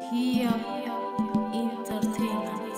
Hiya Entertainment.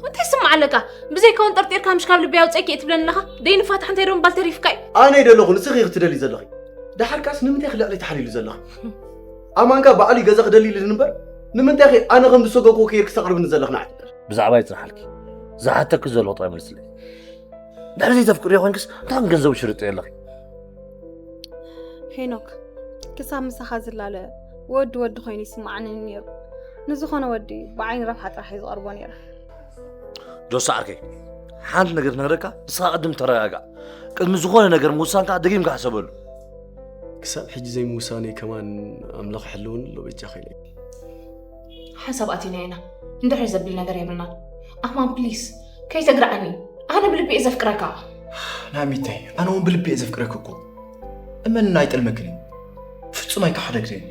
እንታይ ስምዓ ኣለካ? ብዘይከውን ጠርጢርካ ምሽ ካብ ልቢ ኣውፅእኪ እየ ትብለኒ ኣለኻ? ደይንፋታሕ እንታይ ዶ ምባል ተሪፍካ እዩ? ኣነ እየ ደለኹ ንስኺ ክትደልዪ ዘለኺ። ደሓርካስ ንምንታይ ክልዕሊ ተሓሊሉ ዘለኺ? ኣማንካ ባዕሉ እዩ ገዛ ክደሊ ኢሉኒ እምበር ንምንታይ ኸ ኣነ ከም ዝሰገኩ ከይርክስ ተቕርብኒ ዘለኽ ንዓይ? ብዛዕባ ይጽንሓልኪ። ዝሓተኪ ዘለኹ ጥራይ መልስለይ። ድሕሪ ዘይተፍቅርዮ ኮይንክስ እንታይ ከም ገንዘቡ ሽርጥ ኣለኺ? ሄኖክ፣ ክሳብ ምሳኻ ዝላለ ወዲ ወዲ ኮይኑ ይስምዓኒ ነይሩ። ንዝኾነ ወዲ ብዓይኒ ረብሓ ጥራሕ እየ ዝቐርቦ ነይረ። ጆሲ ዓርከይ፣ ሓንቲ ነገር ነግረካ፣ ንስኻ ቅድም ተረጋጋእ። ቅድሚ ዝኾነ ነገር ምውሳንካ ደጊምካ ሕሰበሉ። ክሳብ ሕጂ ዘይምውሳነይ ከማን ኣምላኽ ይሕልውኒ ኣሎ በጃኻ ኢለ። ሓንሳብ ኣቲና ኢና። እንድሕር ዘብል ነገር የብልናን። ኣማን ፕሊስ ከይተግርዓኒ። ኣነ ብልቢ እየ ዘፍቅረካ። ናሚተይ፣ ኣነ እውን ብልቢ እየ ዘፍቅረኪ እኮ። እመንና ኣይጠልመክን እዩ። ፍጹም ኣይከሓደክን እዩ።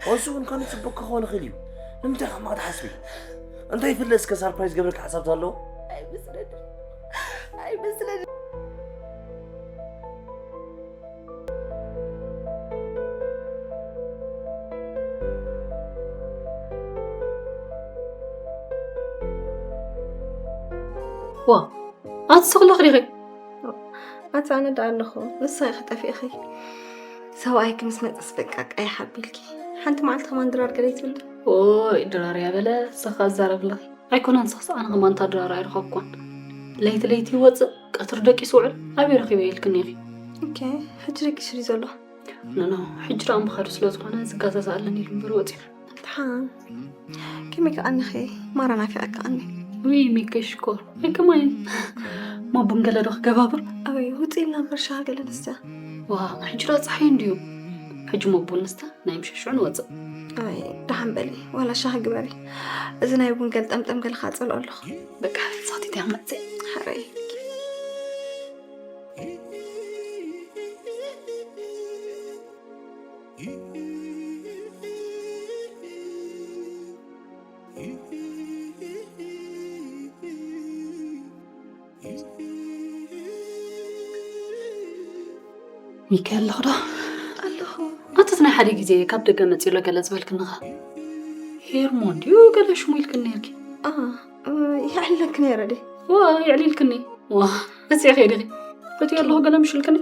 ወንሱ እውን ከኑ ጽቡቅ ክኸውን ይኽእል እዩ። ንምንታይ ከምኣ ትሓስቢ? እንታይ ይፍለ እስከ ሳርፕራይዝ ገብረካ ሓሳብ ኣለዎ? ኣይመስለኒ ኣይመስለኒ ዋ ኣቲ ስኽለኽ ዲኺ? ኣቲ ኣነ ደኣ ኣለኹ ንስኺ ኢኺ ጠፊእኺ። ሰብኣይኪ ምስ መጸስ በቃ ቀይሕ ኣቢልኪ። ሓንቲ መዓልቲ ከማን ድራር ገለ ይትብል ዶ? ኦይ ድራር እያ በለ ስኻ ኣዛረብለኺ። ኣይኮነን ስኽስ ኣነ ከማን እታ ድራር ኣይረኸብኳን። ለይቲ ለይቲ ይወጽእ ቀትሪ ደቂሱ ውዕል ኣበይ ረኺበ ኢልክኒ ኢኺ። ኦኬ ሕጂ ደቂሱ ድዩ ዘሎ? ኖኖ ሕጂ ደኣ ምኻዱ ስለ ዝኾነ ዝጋዛዛኣለን ኢሉ እምበር ወጺኡ። ድሓን ከመይ ከኣ እኒኺ ማራ ናፊቐካ ኣኒ። ውይ ሚኪ ሽኮር ኣይከማይን ማቡን ገለ ዶ ክገባብር? ኣበይ ውፅእ ኢልና እምበር ሻሂ ገለ ንስተ። ዋ ሕጂ ዶ ፀሓይ እንድዩ። ሕጂ መቡን ንስተ ናይ ምሸት ሽዑ ንወፅእ። ኣይ ደሓን በሊ ዋላ ሻሂ ግበሪ። እዚ ናይ ቡን ገል ጠምጠም ገለ ከዓ ፀልኦ ኣለኹ። በቃ ሰኽቲት እያ መፅእ። ሕረይ ሚኪ ኣለኹ ዶ? ኣለኹ። ኣንተስ ናይ ሓደ ግዜ ካብ ደገ መጺኡ ኣሎ ገለ ዝበልክኒ ኸ? ሄርሞን ድዩ ገለ ሽሙ ኢልክኒ ነይርኪ? ኣ፣ የዕልለኪ ነይረ ድየ? ዋ፣ የዕሊልክኒ። ዋ፣ ረሲዕኺ ዲኺ? ፈትዮ ኣለኹ ገለ ምሽ ኢልክኒ?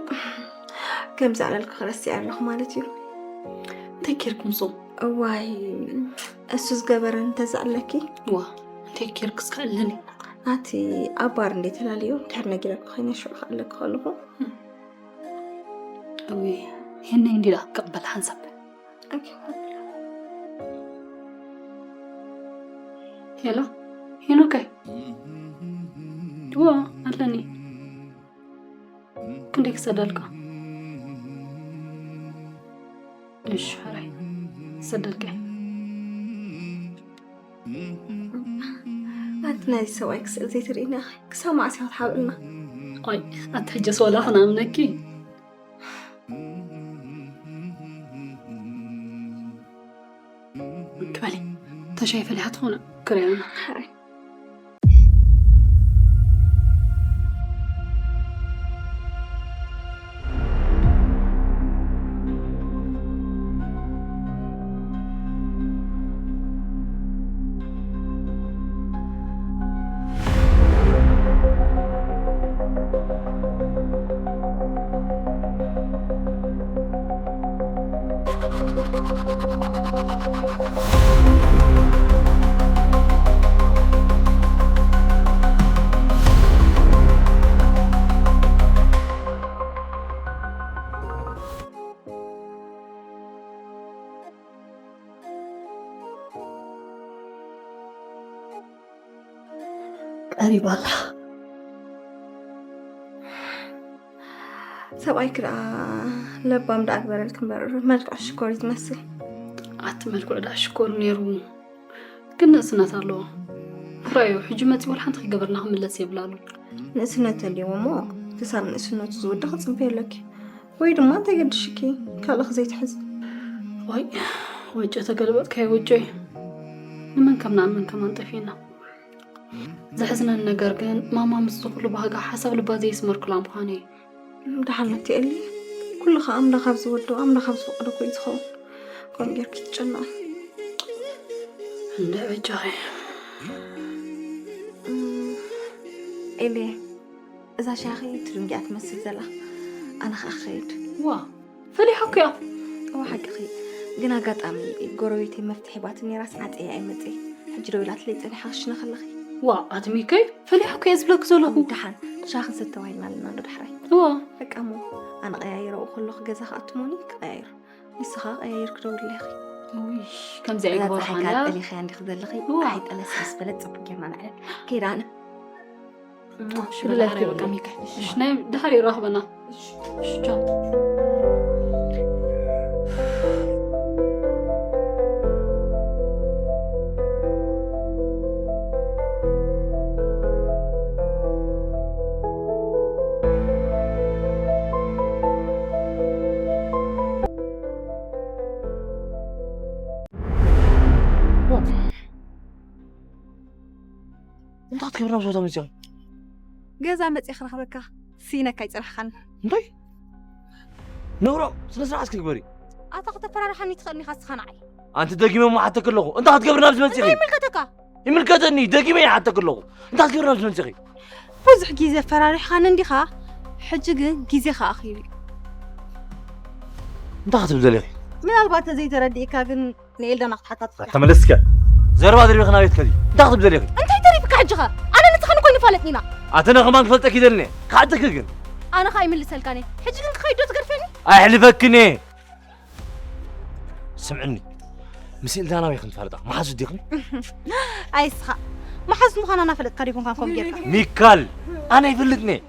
ከም ዘዕለልኩኺ ረሲዐ ኣለኹ ማለት እዩ። እንታይ ጌርኩም ሶም? እዋይ፣ እሱ ዝገበረ እንተዘዕለኪ። ዋ፣ እንታይ ጌርክስ ከዕልል? ኣቲ ኣብ ባር እንዴ ተላልዮ ድሕር ነጊረኪ ኮይነ ሽዑ ክዕለኪ ከለኹ። እውይ ሄነይ እንዲዳ ክቕበል ሓንሳብ። ኦኬ። ሄሎ፣ ሄኖከይ። ዋ፣ ኣለኒ። ክንደይ ክሰደልካ? እሺ፣ ሕራይ። ክሰደልካ። ኣንቲ ናይዚ ሰብኣይ ክስእል ዘይትርእይና ኢኺ። ክሳብ መዓስ ኢኻ ትሓብእልና? ቆይ፣ ኣቲ ሕጅስ ወላ ክናምነኪ? ክበሊ፣ ተሻይ ፈሊሓ ትኾነ ክሪኣና። ሕራይ። ቀሪባ ኣላ። ሰብኣይኪ ደኣ ለባም ደኣ ግበረልኪ እምበር፣ መልክዑ ሽኮር እዩ ዝመስል። ኣቲ መልክዑ ደኣ ሽኮር ነይሩ፣ ግን ንእስነት ኣለዎ። ራዮ፣ ሕጂ መጺኡ ወላ ሓንቲ ከይገበርና ክምለስ የብላሉ። ንእስነት ተልይዎ እሞ፣ ክሳብ ንእስነቱ ዝውድእ ክጽበዮ ኣለኪ። ወይ ድማ እንታይ ገድሽኪ፣ ካልእኺ ዘይትሕዚ። ወይ፣ ወጨ ተገልበጥካዮ ወጨ። ንመን ከም ንኣምን ከማን ጠፊእና። ዘሕዝነኒ ነገር ግን፣ ማማ ምስ ዝኹሉ ባህጋ ሓሳብ ልባ ዘየስመርኩላ ምዃኑ እዩ። ደሓን መትኤሊ፣ ኩሉ ኸኣ ኣምላኽ ኣብ ዝወዶ፣ ኣምላኽ ኣብ ዝፈቐዶ እኮ እዩ ዝኸውን። ከምኡ ጌርኪ ትጨነቒ። እንደ በጃኺ። እም፣ ኤልየ፣ እዛ ሻሂ ትድንጊኣ ትመስል ዘላ። ኣነ ኸኣ ክኸይድ። ዋ፣ ፈሊሓኩ እያ። እዋ፣ ሓቅኺ። ግን ኣጋጣሚ ጎረቤተይ መፍትሒ ሂባትኒ ነይራስ ዓፀያ ኣይመፅእ። ሕጂ ደው ኢላትለይ ፀኒሓ ክሽነ ከለኺ። ዋ፣ ኣቲ ሚከይ፣ ፈሊሓኩ እየ ዝብለኪ ዘለኹ። ደሓን፣ ሻሂ ክንሰቲ ተባሂልና ኣለና ዶ ዳሕራይ? እዋ። በቃ እሞ፣ ኣነ ቀያይረኡ ከለኹ ገዛ ክኣቱ እሞኒ ክቀያይር። ንስኻ ቀያይርኪ ደውልለይ ኢኺ። ውይ፣ ከምዚኣ እዛ ይግበርኻ ፀሓይ ከኣ እንድያ። ጠሊኽያ እንዲኺ ዘለኺ። እዋ። ኣይጠለስ ምስ በለት ፅቡቅ ጌርና ንዕለል። ከይደ ኣነ። እሺ፣ ብለኪ በቃ ሚከ። እሺ፣ ናይ ድሓር ይራኽበና። እሺ፣ ቻው። እንታይ ክትገብር ናብ ዞታ መፂኻ? ገዛ መፂእ ክረኽበካ ስኢነካ ኣይፅናሕኻን። እንታይ? ነውሮ፣ ስነ ስርዓት ክትግበሪ። ኣታ ከተፈራርሓኒ ትኽእል ኢኻ እስኻ ንዓይ። ኣንቲ ደጊመ እሞ ሓተኪ ኣለኹ። እንታይ ክትገብሪ ናብዚ መፂኺ? እንታይ ይምልከተካ? ይምልከተኒ፣ ደጊመ እየ ሓተኪ ኣለኹ። እንታይ ክትገብሪ ናብዚ መፂኺ? ብዙሕ ግዜ ኣፈራሪሕኻኒ እንዲኻ፣ ሕጂ ግን ግዜኻ ኣኺሉ እዩ። እንታይ ክትብል ደሊኺ? ምናልባት ተዘይተረዲእካ ግን ንኤልዳና ክትሓታ ትኽእል ኢኻ። ተመለስከ። ዘረባ ደርቢኺ ናበይ ትከዲ? እንታይ ክትብል ደሊኺ? እንታይ ተሪፍካ ሕጂ ኸ? ኣነ ንስኻን እኮ ኣይንፋለጥን ኢና። ኣቲ ኣነ ከማን ክፈልጠኪ ይደልን እየ። ክሓተኪ ግን። ኣነ ኸኣ ኣይምልሰልካን እየ። ሕጂ ግን ክኸይድ ዶ ትገድፈኒ? ኣይሕልፈክን እየ። ስምዕኒ። ምስ ኤልዳና ኣበይ ክንፋለጣ? መሓዙ ዲኽን? ኣይ እስኻ። መሓዙት ምዃና እናፈለጥካ ዶ ይኮንካ ከምኡ ጌርካ? ሚካል። ኣነ ኣይፈልጥን እየ።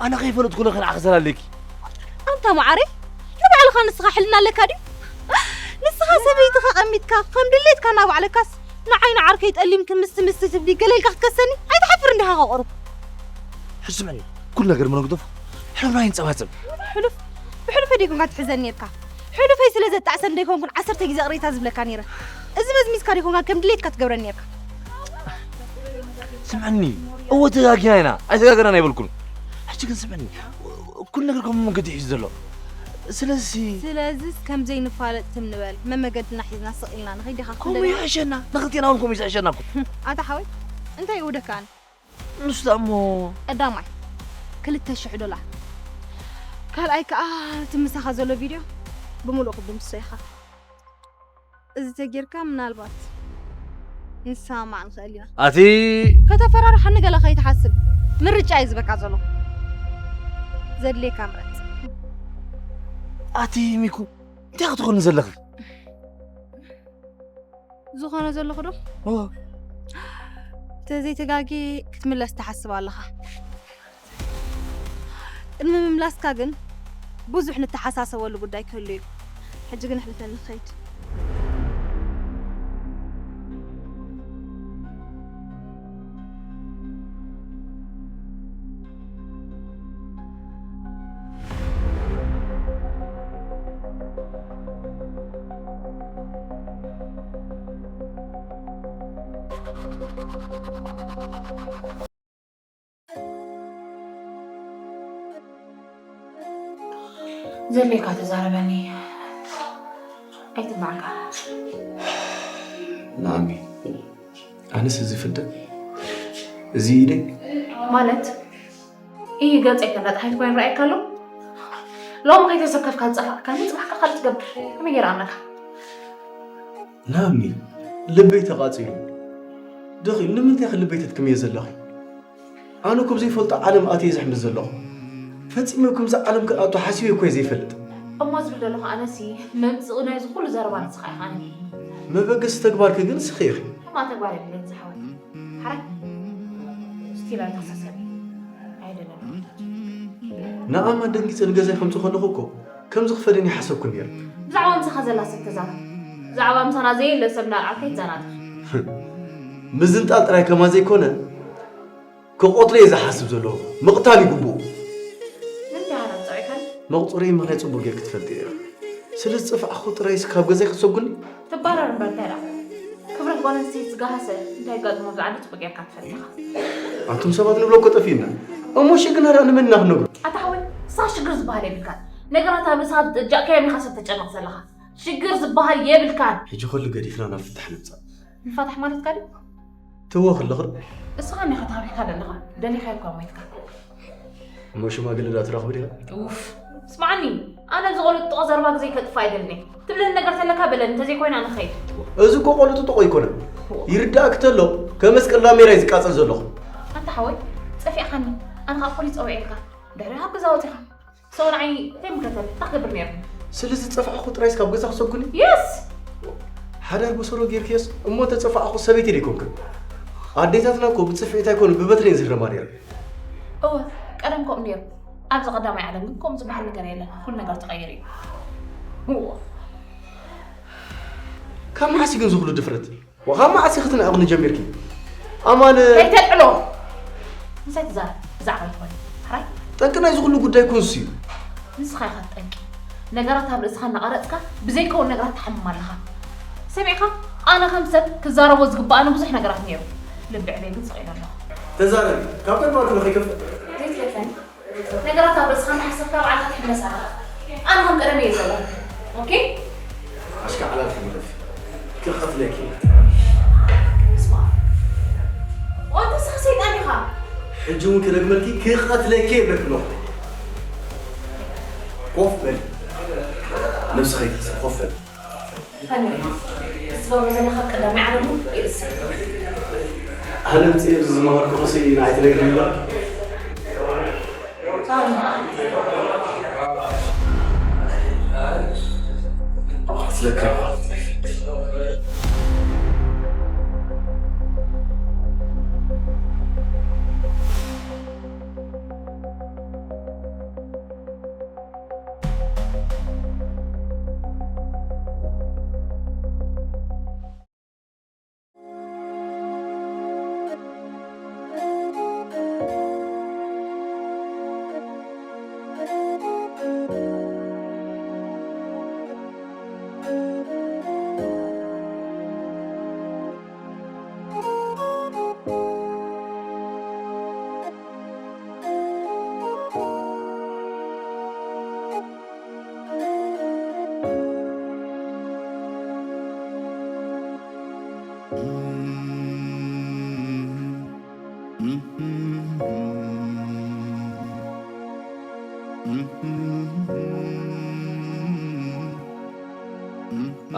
ኣነ ከይፈለጥኩ ለኸ ንዓኺ ዘላለኪ። ኣንታ መዓረይ፣ ንባዕልኻ ንስኻ ሕልና ኣለካ ድዩ? ንስኻ ሰበይትኻ ቀሚጥካ፣ ከም ድሌትካ እናባዕለካስ፣ ንዓይ ንዓርከይ ጠሊምኪ ምስቲ ምስቲ ትብሊ ገለ ኢልካ ክትከሰኒ? ኣይትሓፍርን ዲኻ ቁሩብ? ሕጂ ስምዕኒ፣ ኩሉ ነገር ምነግደፎ፣ ሕሉፍና ይንጸባጸብ። ሕሉፍ? ብሕሉፈይ ደይኮንካ ትሕዘኒ ኔርካ። ሕሉፈይ ስለ ዘጣዕሰኒ ደይኮንኩን ዓሰርተ ግዜ ቅሬታ ዝብለካ ኔረ። እዚ መዝሚዝካ ደይኮንካ ከም ድሌትካ ትገብረኒ ኔርካ። ስምዕኒ፣ እወ ተጋጊና ኢና፣ ኣይተጋገናን ኣይበልኩን። ሕጂ ግን ስምዕኒ፣ ኩሉ ነገር ከም መንገዲ ሒዙ ዘሎ። ስለዚ ስለዚስ ከም ዘይንፋለጥ ትም ንበል፣ መመገድና ሒዝና ስቕ ኢልና ንኸይድ ዲኻ ከምኡ ክብለኒ? ይሕሸና፣ ንኽልቴና እውን ከምኡ እዩ ዝሕሸና እኮ። ኣታ ሓወይ፣ እንታይ ይውደካ ኣነ? ንሱ ደኣ እሞ ቀዳማይ፣ ክልተ ሽሕ ዶላር። ካልኣይ ከኣ፣ እቲ ምሳኻ ዘሎ ቪድዮ ብምሉኡ ክትድምስሶ ኢኻ። እዚ ተጌርካ ምናልባት ንሰማማዕ ንኽእል ኢና። ኣቲ ከተፈራርሓኒ ገለ ከይትሓስብ፣ ምርጫ እዩ ዝበካ ዘሎ። ዘድልየካ ምረጽ። ኣቲ ሚኩ፣ እንታይ ክትኾኒ ዘለኺ? ዝኾነ ዘለኹ ዶ? ኦ፣ ተዘይተጋጊ ክትምለስ ትሓስብ ኣለኻ። ቅድሚ ምምላስካ ግን ብዙሕ ንተሓሳሰበሉ ጉዳይ ክህሉ እዩ። ሕጂ ግን ኣሕልፈኒ ክኸይድ። ዘድልየካ ተዛረበኒ። ኣይትማዕካ። ናሚ፣ ኣነስ እዚ ፍደ፣ እዚ ኢደይ ማለት ይህ ገጸይ ተነጥሓይት ኮይኑ ረኣየካ ኣሎ። ሎም ከይተሰከፍካ ዝጸፋዕካኒ ጽባሕካ ካልእ ትገብር ከመይ ገይረ ኣምነካ? ናሚ፣ ልበይ ተቓጺሉ። ደኺ ንምንታይ ከ ልበይ ተትክምዮ ዘለኺ? ኣነ እኮ ብዘይፈልጦ ዓለም ኣትየ ዝሕምስ ዘለኹ። ፈጺመ ከምዚ ዓለም ክኣቱ ሓሲበ እኮ እየ ዘይፈልጥ። እሞ ዝብል ዘለኹ ኣነሲ መምጽኢ ናይዚ ኩሉ ዘረባ ንስኻ ኢኻ። መበገሲ ተግባርኪ ግን ንስኺ ኢኺ። ከማ ተግባር የብለይን ዝሓወይ። ሓራይ ስቲል ኣይተሳሰቢ ኣይደለና። ንኣማ ደንጊጸ ንገዛይ ከምጽእ ከለኹ እኮ ከምዚ ክፈደኒ ሓሰብኩ ነይረ። ብዛዕባ ምሳኻ ዘላ ሰብ ተዛረብ። ብዛዕባ ምሳና ዘየለ ሰብ እናልዓልካ ይትዛናተኽ። ምዝንጣል ጥራይ ከማ ዘይኮነ ክቐትሎ እየ ዝሓስብ ዘለኹ። ምቕታል ይግብኡ። ንምንታይ ሓራም ጸዊዕካኒ? መቑጸረይ ምኽንያት ጽቡቕ ጌርኪ ትፈልጢ ኢኺ። ስለ ዝጸፋዕኹ ጥራይስ ካብ ገዛይ ክትሰጉኒ? ትባረር እምበር እንታይ ደኣ? ክብረት ጓል ኣንስተይቲ ዝገሃሰ እንታይ ጋጥሞ ብዛዕባ ጽቡቕ ጌርካ ትፈልጥ ኢኻ። ኣንቱም ሰባት ንብሎ እኮ ጠፊእና። እሞ ሽግርና ደኣ ንመን ኢና ክንነግሮ? ኣታ ሓወይ ንስኻ ሽግር ዝበሃል የብልካን። ነገራት ኣብ ርእስኻ ዝጥጃእካዮም ኢኻ ሰብ ተጨንቕ ዘለኻ። ሽግር ዝበሃል የብልካን። ሕጂ ኩሉ ገዲፍና ናብ ፍታሕ ንምጻእ። ምፋታሕ ማለት ካሊእ ትወ ከለኹ እስኻ እኒኻ ተሃቢካ ዘለኻ ደሊኻዮ እኳ ሞይትካ። እሞ ሽማግለ ዳ ትረኽቢ ዲኻ? ኡፍ ስማዕኒ ኣነ ኣብዚ ቆልጥጦ ዘረባ ግዜ ከጥፋ ኣይደልን እየ። ትብለኒ ነገር ተለካ በለኒ እንተዘይኮይና ንኸይድ። እዚ እኮ ቆልጥጦ ኣይኮነን። ይርዳእክ ተሎ ከመስቀል ላሜራ እዩ ዝቃጸል ዘለኹ። ኣንታ ሓወይ ጸፊእኻኒ። ኣነ ካብ ፖሊስ ጸዊዐልካ ድሕሪ ካብ ገዛ ወፂኻ ሰው ንዓይ እንታይ ምከተል እንታይ ክገብር ነይሩ? ስለ ዝጸፋዕኹ ጥራይስ ካብ ገዛ ክሰጉኒ? የስ ሓዳር በሰሮ ጌርክዮስ እሞ እንተጸፋዕኹ ሰበይቲ ደይኮንክን። ኣዴታትና እኮ ብጽፍዒት ኣይኮኑ ብበትሪ እየን ዝህረማ ነይረን። እወ ቀደም ከምኡ ነይሩ። ኣብዚ ቀዳማይ ዓለም ግን ከምኡ ዝበሃል ነገር የለን። ኩሉ ነገር ተቐይሩ እዩ። እወ ካብ መዓስ እዩ ግን ዝኹሉ ድፍረት? ወኻብ መዓስ ኢኺ ክትንዕቕኒ ጀሚርኪ? ኣማን ከይተልዕሎ ምሳይ ትዛረብ ብዛዕባ ይኾን ሓራይ ጠንቂ ናይዚ ኩሉ ጉዳይ እኮ ንሱ እዩ። ንስኻ ኢኻ ጠንቂ። ነገራት ኣብ ርእስኻ እናቐረጽካ ብዘይከውን ነገራት ትሓምም ኣለኻ። ሰሚዕካ? ኣነ ከም ሰብ ክዛረቦ ዝግብኣኒ ብዙሕ ነገራት ነይሩ። ልቢ ዕበይ ግን ስቕ ኢለ ኣለኹ። ተዛረቢ፣ ካብ ተግባርኪ ንኸይከፍእ። ዘይትለፈኒ። ነገራት ኣብ ርእስኻ እናሓሰብካ ባዕልኻ ትሕመስ ኣለኻ። ኣነ ከም ቀደም እየ ዘለኹ። ኦኬ? ኣሽካዕላል ሕምለፍ ክቐትለኪ እየ። ስማ። ወዲ ንስኻ ሰይጣን ኢኻ። ሕጂ እውን ክደግመልኪ ክቐትለኪ እየ ብለኪ ኣለኹ። ኮፍ በሊ። ነብስኻ ይትሕሰብ፣ ኮፍ በሊ። ፈኒ። ትገብሮ ዘለኻ ቀዳማይ ዓለም እውን ይእሰር። ኣነ ምፅእ ዝመሃርኩ ቁሲ ንዓይ ትነግሪኒ ዶ?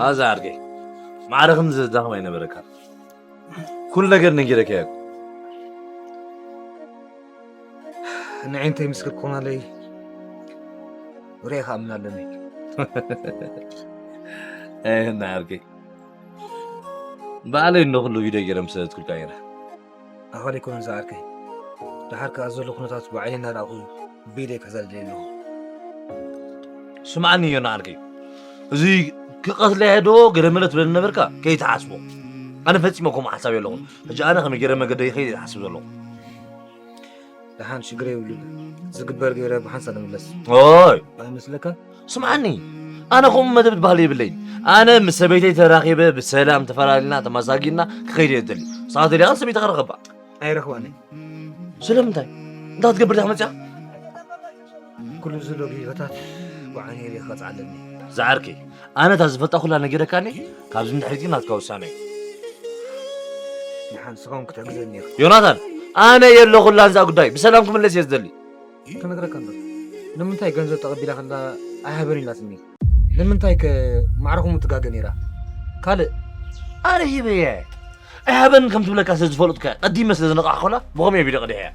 ኣዛ ዓርከይ ማዕረ ክንዲ ዘዳኽም ኣይነበረካን። ኩሉ ነገር ነጊረካዮ። ንዒ እንታይ ምስክር ክኾናለይ ሬኻ ኣምን ኣለኒ። ኣይና ዓርከይ፣ ባዕለይ እንዶ ኩሉ ቪድዮ ገይረ ምስ ዘትኩልካ ነይረ። ኣኸለ ኣይኮነን ዝዓርከይ፣ ደሓር ከኣ ዘሎ ኩነታት ብዓይኒ እናረኣኹ ቪድዮ ክሕዘል ደልየ ኣለኹ። ስምዓኒ ዮና ዓርከይ፣ እዚ ክቐትለያ ዶ ገለ መለ ትብለኒ ነበርካ፣ ከይትሓስቦ። ኣነ ፈጺመ ከምኡ ሓሳብ የለኹን። ሕጂ ኣነ ከመይ ገይረ መገደይ ይኸይድ እየ ዝሓስብ ዘለኹ። ደሓን ሽግር የብሉን። ዝግበር ገይረ ብሓንሳእ ንምለስ። ኦይ! ኣይመስለካን? ስምዓኒ፣ ኣነ ከምኡ መደብ ዝበሃል የብለይን። ኣነ ምስ ሰበይተይ ተራኺበ ብሰላም ተፈላሊና ተመሳጊና ክኸይድ እየ ዝደሊ። ንስኻ ተደልያ ሰበይትኻ ርኸባ። ኣይረኽባን እየ። ስለምንታይ? እንታይ ክትገብር ዲኻ መጺኣ? ኩሉ ዘሎ ጌጋታት ብዓይነይ ሪኤ ክቐጽዓ ኣለኒ። ዝዓርከይ፣ ኣነ እታ ዝፈልጣ ኩላ ነጊረካኒ፣ ካብዚ ንድሕሪት ግን ናትካ ውሳነ እዩ። ንሓን ንስኻ እውን ክትሕግዘኒ ኢኻ። ዮናታን፣ ኣነ የለኹላን እዛ ጉዳይ፣ ብሰላም ክምለስ እየ ዝደሊ። ክነግረካ እንዶ፣ ንምንታይ ገንዘብ ተቐቢላ ከላ ኣይሃበን ኢላትኒ? ንምንታይ ከ ማዕረኹም ትጋገ ነይራ? ካልእ ኣነ ሂበያ እየ። ኣይሃበን ከም ትብለካ ስለ ዝፈለጥኩ እየ። ቀዲመ ስለ ዝነቓሕኩላ፣ ብኸመይ ቪድዮ ቀዲሐያ?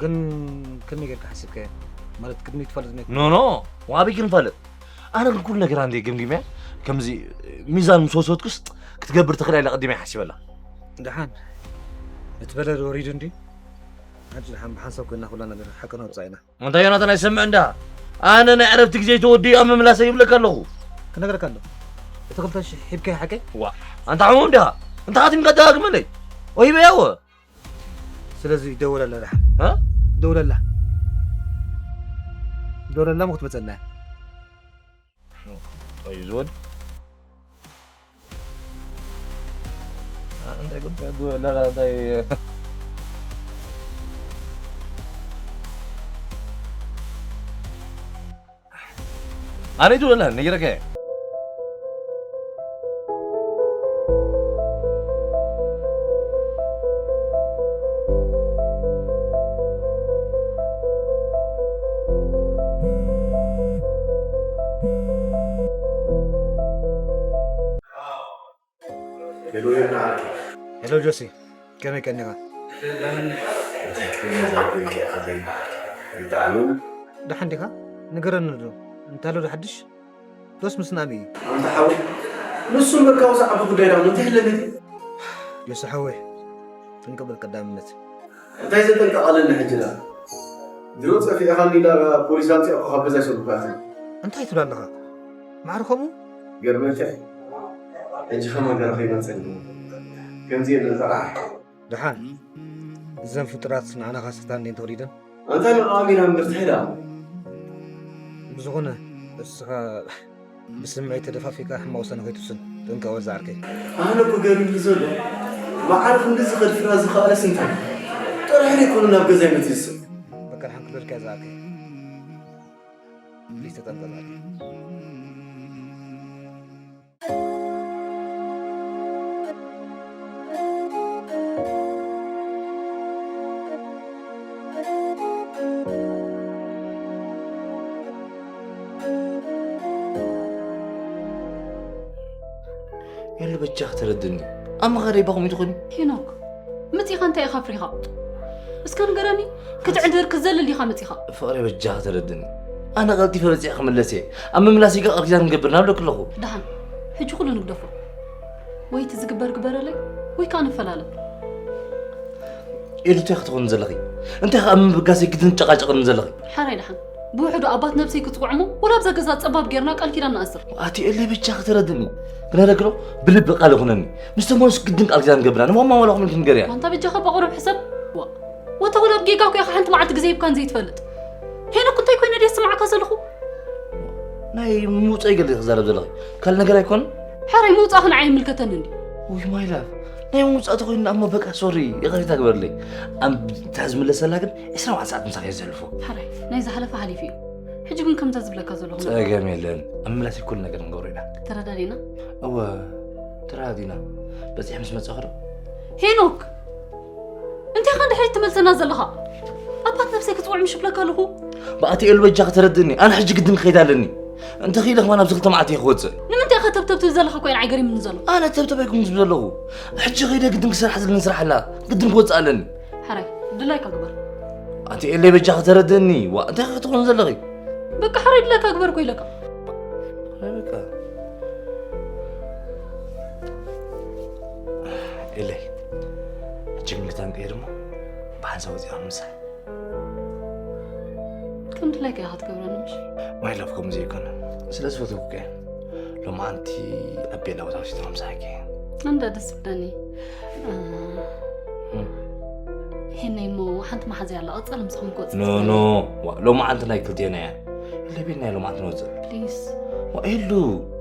ግን ከመይ ጌርካ ሓሲብካዮ? ማለት ቅድሚት ትፈልጥ ነይርካ? ኖ፣ ኖ፣ ዋቢ ክንፈልጥ። ኣነ ግን ኩሉ ነገር ኣንዴ ገምጊመያ፣ ከምዚ ሚዛን ምስ ወሰድኩስ ክትገብር ትኽእል እያ ኢለ ቀዲመ እየ ሓሲበላ። ደሓን፣ እቲ በደል ወሪዱ እንድዩ። ሕጂ ደሓን ብሓንሳብ ኮይና ኩላ ነገር ሓቂ ነውጽኣ ኢና። እንታይ ዮናታን ኣይሰምዕ እንዳ? ኣነ ናይ ዕረፍቲ ግዜ ተወዲኡ ኣብ ምምላሰ ይብለካ ኣለኹ። ክነግረካ ኣለኹ። እቲ ክልተ ሽሕ ሂብካዮ ሓቀይ? ዋ፣ ኣንታ ሕሙም ዲኻ? እንታይ ኣቲምካ ደጋግመለይ? ኦ ሂበያዎ። ስለዚ ደውለላ ደሓን። እ? ደውለላ። ደውለላ እሞ ክትመጸና እያ። እዩ ዝወድ። እንታይ ጉዳይ ጉ-፣ ላ-፣ ላ-፣ እንታይ ኣነ ይትውለላ ነጊረካ እየ። ሄሎ ዮና ዓርከይ። ሄሎ ጆሲ፣ ከመይ ቀኒኻ? ደሓን ዲኻ? ንገረኒ ዶ፣ እንታይ ኣሎ ዶ ሓድሽ? ዶስ ምስ ናሚ እዩ? ኣንታ ሓወይ፣ ንሱ እምበር ካብኡ ዝዓቢ ጉዳይ ዳኣ እንታይ ኣለኒ? ዮሲ ሓወይ፣ ጥንቅቕ በል ቀዳምነት። እንታይ ዘጠንቅቕ ኣለኒ ሕጂ ዳኣ? ድሮ ጸፊዕኻኒ ኢላ ፖሊስ ኣምጺኣ እኮ ካብ ገዛ ይሰዱካ ኣለዉ። እንታይ ትብል ኣለኻ? ማዕረ ከምኡ? ገርመልካ እዩ። ሕጂ ከማን ገና ከይመጸኒ። ከምዚ የለን፣ ተረሓሕ። ደሓን፣ እዘን ፍጡራት ንዓና ካሰታ እንዴን ተወሊደን? ኣንታ ንዕኦም ኢና እምበር እንታይ ደኣ? ብዝኾነ፣ እስኻ ብስምዒት ተደፋፊእካ ሕማቕ ውሳነ ከይትውስን ጥንቃቐ በል ዝዓርከይ። ኣነ እኮ ገሪሙኒ ዘሎ፣ መዓር ክንድዚ ከድፍራ ዝኸኣለስ እንታይ? ጥራሕ ዘይኮነ ናብ ገዛይ መጺኡ ዝስእ። በቃ ደሓን ክብለልካ እየ ዝዓርከይ። ፕሊዝ ተጠንቀቕ ዝዓርከይ። የሉ በጃ ክትረድኒ። ኣብ መኻደይ ባኹም እዩ ትኾኒ? ሄኖክ፣ መጺኻ እንታይ ኢኻ ኣፍሪኻ? እስከ ንገረኒ፣ ክትዕድር ክትዘልል ዲኻ መጺኻ? ፍቕረይ በጃ ክትረድኒ። ኣነ ቀልጢፈ በጺሐ ክምለስ እየ። ኣብ ምምላስ ኢጋ ቃል ኪዳን ንገብር ናብ ለክለኹ። ደሓን፣ ሕጂ ኩሉ ንግደፎ። ወይ እቲ ዝግበር ግበረለይ፣ ወይ ከኣ ንፈላለ። ኤሉ እንታይ ክትኾኒ ዘለኺ? እንታይ ከኣ ምብጋሰይ ግድን ጨቃጨቅኒ ዘለኺ? ሓራይ ደሓን። ብውሕዱ ኣባት ነብሰይ ክጽውዕ እሞ፣ ወላ ኣብዛ ገዛ ጸባብ ጌርና ቃል ኪዳን ንኣስር። ኣቲ ኤለይ በጃ ክትረድኒ። ክነረግሎ ብልቢ ቃል ይኹነኒ። ምስ ተመለሱ ግድን ቃል ኪዳን ንገብር ኢና። ንማማ ዋላ ኹን ክንገር እያ። ኣንታ በጃኻ ብቑሩብ ሕሰብ። ዋ። ወታ ወላ ኣብ ጌጋ እኮ ኢኻ ሓንቲ መዓልቲ ግዜ ሂብካን ዘይትፈልጥ። ሄኖክ እንታይ ኮይነ ድየ ዝስምዓካ ዘለኹ? ናይ ምውጻእ ገለ ክዛረብ ዘለኺ። ካልእ ነገር ኣይኮነን? ሓራይ ምውጻእኺ ንዓይ ኣይምልከተንን ድዩ? ውይ ማይ ላቭ፣ ናይ ምውጻእ ተኾይኑ እሞ በቃ ሶሪ፣ ይቕሬታ ግበርለይ። ኣም-፣ እንተ ዝምለሰላ ግን ዕስራ ኣርባዕተ ሰዓት ምሳኺ እየ ዘሕልፎ። ሓራይ፣ ናይ ዝሓለፈ ሓሊፉ እዩ። ሕጂ ግን ከምዛ ዝብለካ ዘለኹ ነገር ጸገም የለን። ኣብ ምምላስ ኩሉ ነገር ንገብሮ ኢና። ተረዳዲና? እወ፣ ተረዳዲና። በጺሐ ምስ መጻኹ ዶ? ሄኖክ! እንታይ ኢኻ ንድሕሪት ትመልሰና ዘለኻ? ኣባት ነብሰይ ክጽውዕ ምሽ እብለካ ኣለኹ። ብኣቲ ኤሉ በጃ ከተረድእኒ። ኣነ ሕጂ ግድን ክኸይድ ኣለኒ። እንተ ኺኢለ ከማን ኣብዚ ክልተ መዓልቲ እየ ክወጽእ። ንምንታይ ኢኻ ተብተብ ትብል ዘለኻ እኮ እዩ ንዓይ ገሪሙኒ ዘሎ። ኣነ ተብተብ ኣይኮንኩን ዝብል ዘለኹ። ሕጂ ኸይደ ግድን ክሰርሕ ዘለኒ ስራሕ ኣላ። ግድን ክወጽእ ኣለኒ። ሓራይ፣ ድላይካ ግበር። ኣቲ ኤለይ በጃ ከተረድእኒ። ዋ፣ እንታይ ክትኾን ዘለኺ? በቃ ሓራይ ድላይካ ግበር እኮ ኢለካ። ሰው እዚኣ ምሳይ ከም ድላይካ ኢኻ ትገብረኒ ምሽ ማይ ላቭ ከምኡ ዘይኮነ ስለ ዝፈትውኩ እየ። ሎማዓንቲ ኣብ ቤላ ቦታ ወሲድካ ምሳሓቂ እንዳ ደስ ብለኒ ሄነይ ሞ ሓንቲ መሓዚ ኣላ ቀፃል ምሳኹም ክወፅ ኖ ኖ ዋ፣ ሎማዓንቲ ናይ ክልቴና እያ። ለቤና እያ ሎማዓንቲ ንወፅእ ፕሊስ ዋ፣ ኤሉ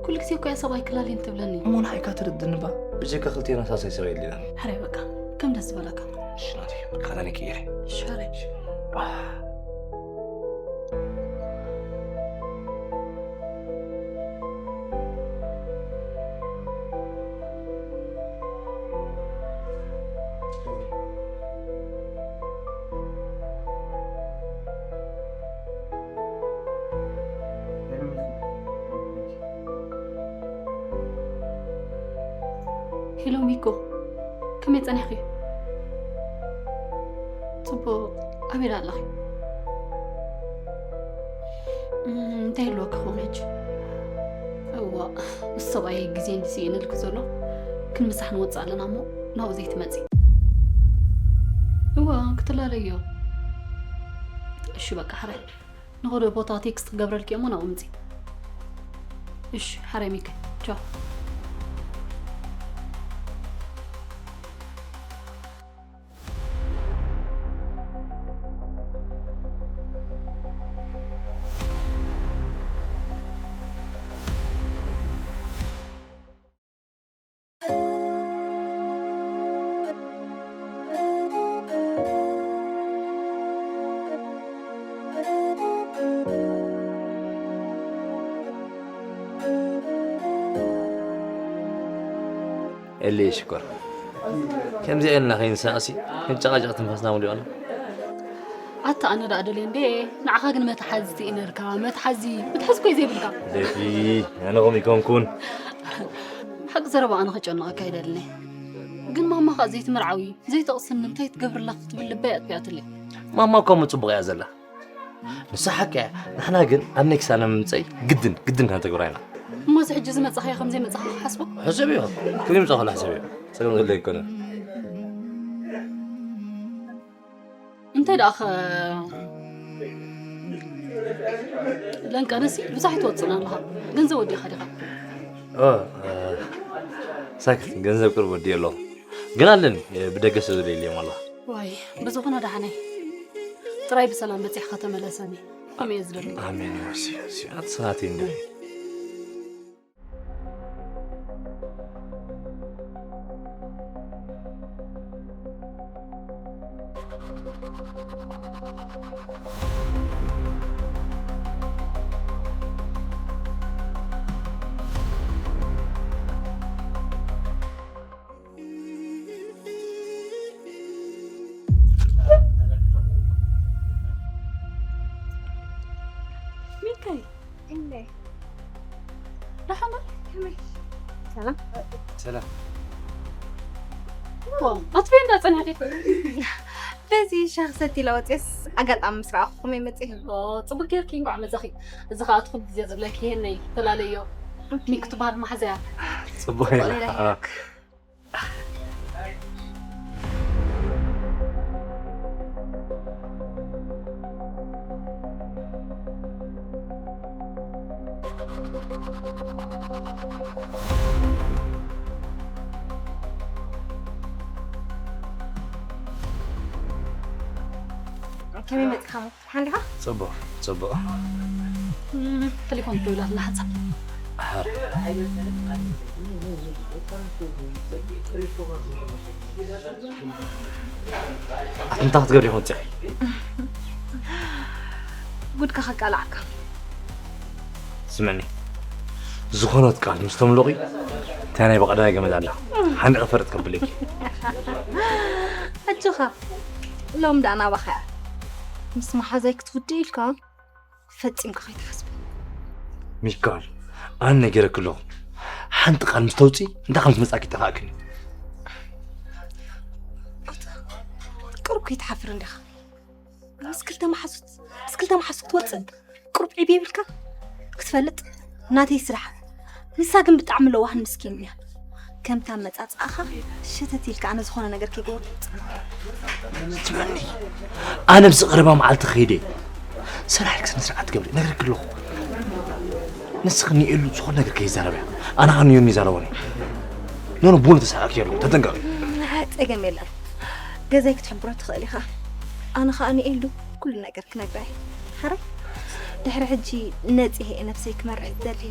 ኩሉ ግዜ እኮ እያ ሰብኣይ ክላልየን ትብለኒ እሞ ንዓይካ ትርድንባ ብጀካ ክልቴና ሳሳይ ሰብ የድልናን። ሕራይ በቃ ከም ደስ ዝበለካ እሺ ናተይ መካዳኒ ቅይረ ሸረ ሄሎ ሚኮ፣ ከመይ ጸኒሕኺ? ጽቡቕ፣ ኣበይ ደኣ ኣለኺ? እም፣ እንታይ ይህልወኪ ክኸውን ሕጂ? እዋ፣ ምስ ሰብኣየይ ግዜ እንዲ ስኢነልኪ ዘሎ፣ ክንምሳሕ ንወጽእ ኣለና እሞ ናብኡ ዘይትመጺ። እዋ፣ ክትላለዮ። እሺ በቃ ሕራይ። ንኽዶ ቦታ ቴክስት ክገብረልኪ እሞ ናብኡ ምጺ። እሺ፣ ሕራይ ሚከ። ቻው። ኤሊ ሽኮር ከምዚኣ ኢልና ከይንሳቐሲ ክንጨቃጨቅ ትንፋስና ሙሊኦና። ኣታ ኣነ ደኣ ደልየ እንዴ ንዓኻ ግን መትሓዚ ትኢነልካ መትሓዚ መትሓዚ ኮይ ዘይብልካ ደፊ ኣነ ከምኡ ይኮንኩን ሓቂ ዘረባ ኣነ ክጨንቐካ ኣይደልን ግን ማማ ከዓ ዘይትምርዓዊ ዘይተቕስኒ እንታይ ትገብርላ ክትብል ልበይ ኣጥፊኣትለይ ማማ እኳ ምጽቡቕ እያ ዘላ ንሳ ሓቂ እያ ንሕና ግን ኣብ ኔክስት ኣነ ምምፀይ ግድን ግድን ከነተግብራ ኢና እሞ እዚ ሕጂ ዝመፅኻዮ ከም ዘይመፅኻ ክሓስቦ ሕሰብ እዮ ክብሪ ምፃ ከሎ ሕሰብ እዮ ፀገም ዘሎ ኣይኮነን እንታይ ደኣ ኸ ለንቀንሲ ብዙሕ ትወፅን ኣለኻ ገንዘብ ወዲኻ ዲኻ ሳክት ገንዘብ ቅርብ ወዲ ኣለኹ ግን ኣለኒ ብደገ ሰብ ዝደልዮም ኣለኹ ዋይ ብዝኾነ ዳሕነይ ጥራይ ብሰላም በፂሕካ ተመለሰኒ ከምኡ እየ ዝደሊ ኣሜን ኣቲ ሰናተይ እንደ ሚካይ እንዴ ደሓና ከመይ ሰላም ሰላም ኣትቤ እንዳፀናሕቲ በዚ ሻሂ ሰቲ ኢለ ወፅየስ ኣጋጣሚ ምስ ረኣኹ ከመይ መፅእ ፅቡቅ ጌርኪ እንኳዕ መፀኺ እዚ ከዓ ትኹል ግዜ ዝብለኪ ይሄነይ ተላለዮ ሚክ ትበሃል ማሕዘያ ፅቡቅ ከመይ መፅኻ ሓንዲኻ ፅቡቅ ፅቡቅ ቴሌፎን ትደውላ ኣለሓፃ ኣትምታ ክትገብሪ ይኹን ፅዒ ጉድካ ከቃላዕካ ስምዕኒ ዝኾነት ቃል ምስ ተምልቑ እንታይ ናይ በቐዳማይ ገመድ ኣላ ሓንዲ ፈርጥ ከብለኪ ኣጆኻ ሎም ደኣ ናባኻ እያ ምስ መሓዛይ ክትውድእ ኢልካ ፈጺምካ ከይትሓስብ ሚካል ኣነ ነጊረኪ ኣለኹ ሓንቲ ቃል ምስ ተውፂ እንታይ ከም ዝመፃኪ ይጠፋእክኒ ቁሩብ ከይትሓፍር እንዲኻ ምስ ክልተ መሓዙት ምስ ክልተ መሓዙት ክትወፅእ ቁሩብ ዕብየ ይብልካ ክትፈልጥ ናተይ ስራሕ ንሳ ግን ብጣዕሚ ለዋህን ምስኪን እያ ከምታ መጻጽኣኻ ሽትት ኢልካ ኣነ ዝኾነ ነገር ከይገበርኩ። ትመኒ፣ ኣነ ኣብዚ ቀረባ መዓልቲ ከይደ ሰራሕ ኢልክ ስነ ስርዓት ትገብሪ ነግረክ ኣለኹ። ንስኺ ንኤሉ ዝኾነ ነገር ከይዛረብያ፣ ኣነ ኸኣ ንዮኒ ይዛረቦ ነይ። ኖኖ፣ ቡን ተሳዕክ የሉ፣ ተጠንቀቕ። ጸገም የለን። ገዛይ ክትሕብሮ ትኽእል ኢኻ። ኣነ ኸኣ ንኤሉ ኩሉ ነገር ክነግራ እየ። ሓራይ ድሕሪ ሕጂ ነጺሀ እየ ነብሰይ ክመርሕ ዝደሊ።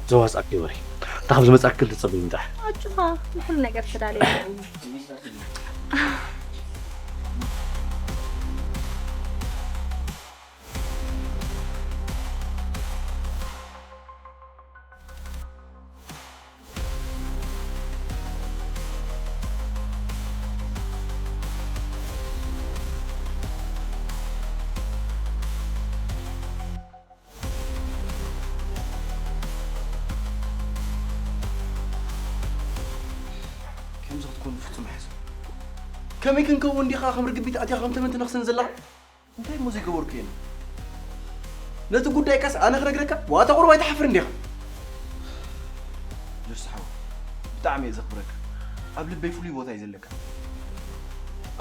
ዘዋጽኣክ ግበሪ። እታ ካብ ዝመጻክ ክልተ ጸበይ ምጣሕ። ኣጆኻ፣ ንኹሉ ነገር ተዳልየ። ከምዚ ክትኮኑ ፍጹም ኣይሓሰብኩን። ከመይ ክንከውን ዲኻ ከም ርግቢት ኣትያ ከም ተመን ትነኽስን ዘላ? እንታይ እሞ ዘይገበርኩ እየ? ነቲ ጉዳይካስ ኣነ ክነግረካ? ዋታ ቁሩብ ኣይትሓፍርን ዲኻ? ጆስ ሓወይ፣ ብጣዕሚ እየ ዘኽብረካ። ኣብ ልበይ ፍሉይ ቦታ እዩ ዘለካ።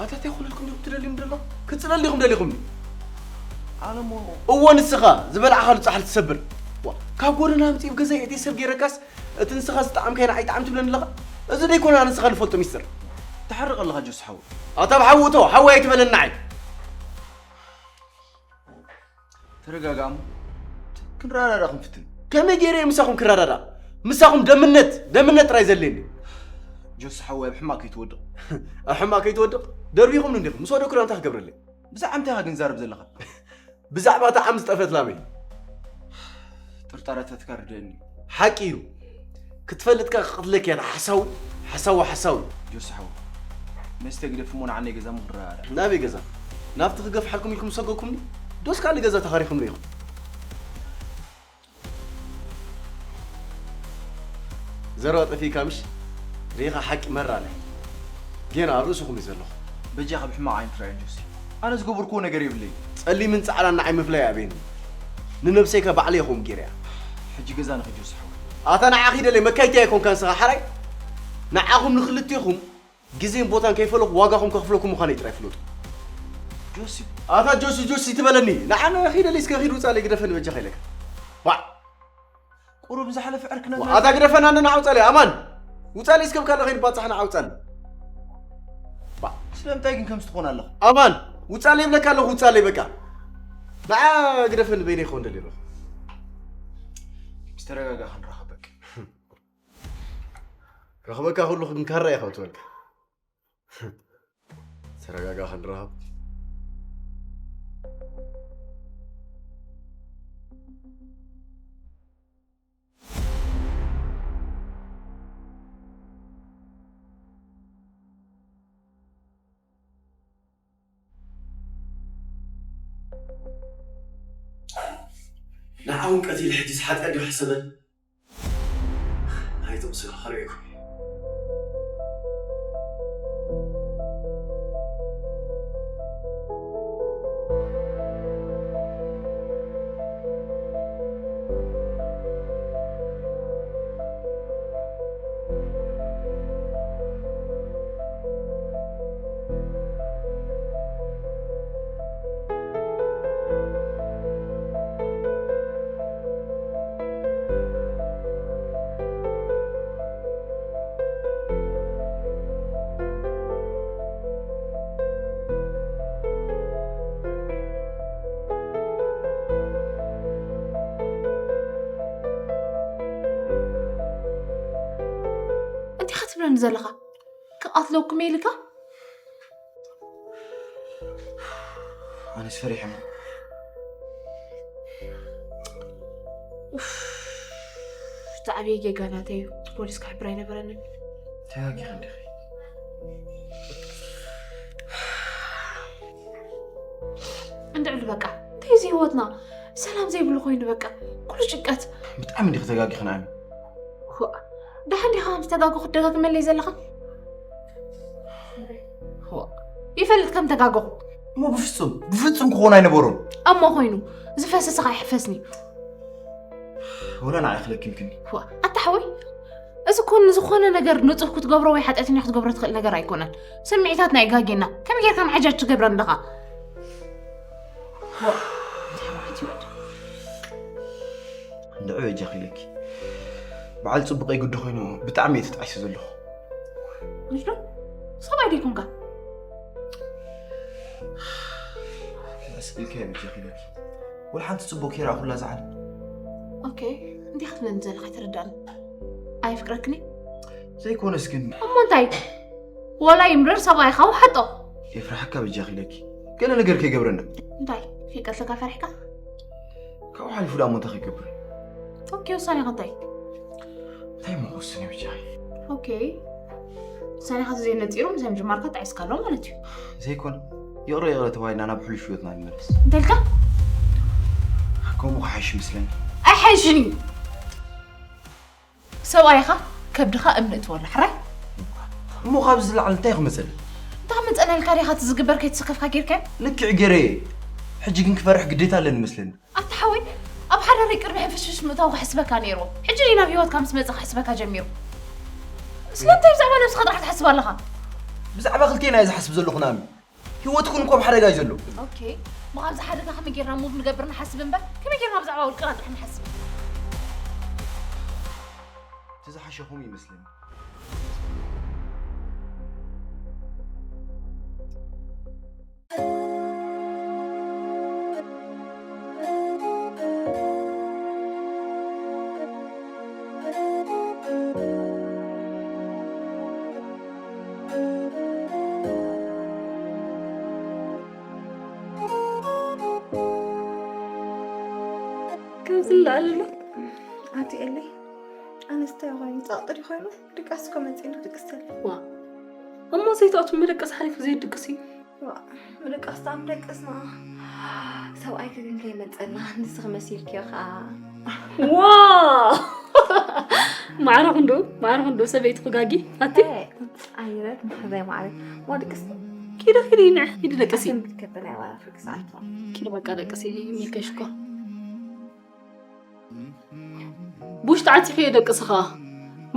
ኣታ እንታይ ክኾነልኩም ዲኹም ትደልዩኒ ዘለኹም? ክትጽለሉ ዲኹም ደሊኹምኒ? ኣነ እሞ እዎ ንስኻ ዝበላዕኻሉ ጻሕሊ ትሰብር። ዋ፣ ካብ ጎደና ኣምጺኡ ገዛይ እቲ ሰብ ገይረካስ እቲ ንስኻ ዝጠዓምካዮ ንዓይ ይጥዓም ትብለኒ ኣለኻ? እዚ ደይኮነ ኣነ ንስኻ ንፈልጦ ሚስጥር። ትሓርቕ ኣለኻ ጆስ ሓወይ። ኣታ ብሓዊ እቶ፣ ሓወይ ኣይትበለኒ ንዓይ። ተረጋጋሙ። ክንረዳዳ ክንፍትን። ከመይ ገይረ እየ ምሳኹም ክረዳዳ? ምሳኹም ደምነት፣ ደምነት ጥራይ ዘድልየኒ። ጆስ ሓወይ ኣብ ሕማቕ ከይትወድቕ። ኣብ ሕማቕ ከይትወድቕ? ደርቢኹምኒ እንዲኹም። ምስ ወደኩ እንታይ ክገብረለይ? ብዛዕባ እንታይ ኢኻ ግን ዛረብ ዘለኻ? ብዛዕባ እታ ዓም ዝጠፈት ላመይ። ጥርጣረታትካ ርድእኒ። ሓቂ እዩ። ክትፈልጥ ከ ክቕትለክ እያ፣ ሓሳዊ፣ ሓሳዊ፣ ሓሳዊ። ጆስ ሓወይ፣ መስተ ግደፍ እሞ ንዓነይ ገዛ እሞ ክንረዳዳእ። ናበይ ገዛ? ናብቲ ክገፍሓልኩም ኢልኩም ዝሰገኩምኒ? ዶስ ካልእ ገዛ ተኻሪኹምኒ ኢኹም? ዘረባ ጠፊእካ ምሽ? ሪኢኻ ሓቂ መራለ። ጌና ኣብ ርእስኹም እዩ ዘለኹ። በጃኻ ብሕማቕ ዓይኒ ትርኣየኒ ጆሲ። ኣነ ዝገበርክዎ ነገር የብለይን። ጸሊምን ጻዕዳን ንዓይ ምፍላይ ኣበየኒ። ንነብሰይ ከ ባዕለይ እየ ከምኡ ገይረያ። ሕጂ ገዛ ንኺድ ጆሲ ሓወይ። ኣታ ንዓኺ ደለይ መካይተይ ኣይኮንካን ንስኻ ሓራይ። ንዓኹም ንኽልቴኹም ግዜን ቦታን ከይፈለኹ ዋጋኹም ከኽፍለኩም ምዃነይ ጥራይ ፍለጡ። ጆሲ። ኣታ ጆሲ ጆሲ ትበለኒ። ንዓነ ኺደለይ እስከ ኺድ ውጻለይ ግደፈኒ በጃኻ ኢለካ። ዋዕ። ቁሩብ ዝሓለፈ ዕርክና ኣታ ግደፈና፣ ንዓውጻለይ ኣማን። ውጻለይ እስከ ብካለ ኸይድ ባጻሕ ንዓውጻለይ። ባ። ስለምንታይ ግን ከምዚ ትኾን ኣለኻ? ኣማን፣ ውጻለይ ይብለካ ኣለኹ፣ ውጻለይ በቃ። ንዓ ግደፈኒ በይነይ ክኾን ደልየ ኣለኹ። ምስ ተረጋጋእኻ ንራኸበክ። ረኽበካ ከለኹ ግን ካራ ኢኻ ትበልካ። ተረጋጋ ክንራኸብ። ንዓ እውን ቀቲለ ሕጂስ ሓጢኣት ድዩ ሕሰበን? ኣይትቕስን፣ ክርእየኩም እየ። እንታይ ኢኻ ትብለኒ ዘለኻ? ክቐትለኩም እየ ኢልካ? ኣነስ ፈሪሐ እሞ። ኡፍ፣ እቲ ዓብዪ ጌጋ ናተይ እዩ። ፖሊስ ክሕብር ኣይነበረንን። ተጋጊኺ እንዲኺ። እንድዕሉ በቃ። እንታይ እዚ ህይወትና? ሰላም ዘይብሉ ኮይኑ በቃ። ኩሉ ጭንቀት። ብጣዕሚ እንዲኺ ተጋጊኺ ንዓይ። ዋ፣ ደሓን ዲኻ ከምዚ ተጋገኹ ትደጋግመለይ ዘለኻ? ዋ፣ ይፈልጥ ከም ተጋገኹ። እሞ ብፍጹም፣ ብፍጹም ክኾን ኣይነበሮን። እሞ ኮይኑ፣ ዝፈሰሰ ኸኣ ይሕፈስኒ። ወላ ንዓይ ክለኪምክኒ። ዋ፣ ኣታ ሓወይ፣ እዚ እኮ ንዝኾነ ነገር ንጹህ ክትገብሮ ወይ ሓጢኣተኛ ክትገብሮ ትኽእል ነገር ኣይኮነን። ስምዒታትና እዩ ጋጌና። ከመይ ጌርካ መሓጃ ትገብረን ኣለኻ? እንድዒ በጃኺ ኢለኪ። በዓል ጽቡቐይ ግዲ ኮይኑ ብጣዕሚ እየ ተጣዒሰ ዘለኹ። ምሽ ዶ? ሰብኣይ ዲኹምካ? ስኢልካ እየ በጃኺ ኢለኪ። ወላ ሓንቲ ጽቡቕ ኬራ ኩላ ዝዓለም። ኦኬ፣ እንታይ ክትብለኒ ዘለኻ ኣይተረዳእን። ኣይፍቅረክኒ? ዘይኮነስ ግን እሞ እንታይ? ወላ ይምረር ሰብኣይኻ ውሓጦ። የፍርሓካ በጃኺ ኢለኪ። ገለ ነገር ከይገብረና። እንታይ? ከይቀትለካ ፈሪሕካ? ካብኡ ሓሊፉ ዳሞ እንታይ ክገብር? ኦኬ፣ ውሳኔኻ እንታይ? እንታይ እሞ ክውስን እየ በጃኺ? ኦኬ፣ ውሳኔኻ ዘይነፂሩ ምሳይ ምጅማርካ ጣዒስካ ኣሎ ማለት እዩ። ዘይኮነ ይቕረ ይቕረ ተባሂልና ናብ ሕሉፍ ህይወትና ንመለስ። እንታይ ኢልካ? ከምኡ ክሓይሽ ይመስለኒ። ኣይሓይሽን እዩ። ሰብኣይኻ ከብድኻ እምኒ እትወሉ ሕራይ። እሞ ካብዚ ዝለዓለ እንታይ ክመፀል? እንታይ ክመፀና ኢልካ ዲኻ እቲ ዝግበር ከይተሰከፍካ ጌርካ? ልክዕ ገይረ እየ። ሕጂ ግን ክፈርሕ ግዴታ ኣለኒ መስለኒ። ኣታ ሓወይ፣ ኣብ ሓዳረይ ቅድሚ ሕፍሽፍሽ ምእታው ክሕስበካ ነይርዎ። ሕጂ ድዩ ናብ ህይወትካ ምስ መጸ ክሕስበካ ጀሚሩ? ስለምንታይ ብዛዕባ ነብስኻ ጥራሕ ትሓስብ ኣለኻ? ብዛዕባ ክልቴና እየ ዝሓስብ ዘለኹ ናሚ። ህይወትኩን እኮ ኣብ ሓደጋ እዩ ዘሎ። ኦኬ፣ ብኻብዚ ሓደጋ ከመይ ጌርና ሙቭ ንገብር ንሓስብ እምበር ከመይ ጌርና ብዛዕባ ውልቅና ጥራሕ ንሓስብ? እቲ ዝሓሸኹም ይመስለኒ። ካብዚ ንላዕሊ ኣሎ ኣቲ ኤለይ ኣነስ እንታይ ኮይኑ ጸቕጢ ድዩ ኮይኑ ድቃስ እኮ መጺእኒ ክድቅስ ተለ ዋ እሞ ዘይትኣቱ መደቀስ ሓሊፉ ዘይድቅስ እዩ ዋ ምድቃስ ጣም ደቅስና ሰብኣይኪ ግን ከይመጸና ንስኺ መሲልክዮ ከዓ ዋ ማዕረ ክንዶ ማዕረ ክንዶ ሰበይቲ ክጋጊ ኣቲ ኣይረት ማሕበይ ማዕረ ዋ ድቅስ ኪዶ ኪዲ ንዕ ኪዲ ደቅሲ ክትከተል ያዋ ፍቅሳት ኪዶ በቃ ደቅሲ ሚልከሽኮ ቡሽ ተዓፂኺ እየ ደቅስኻ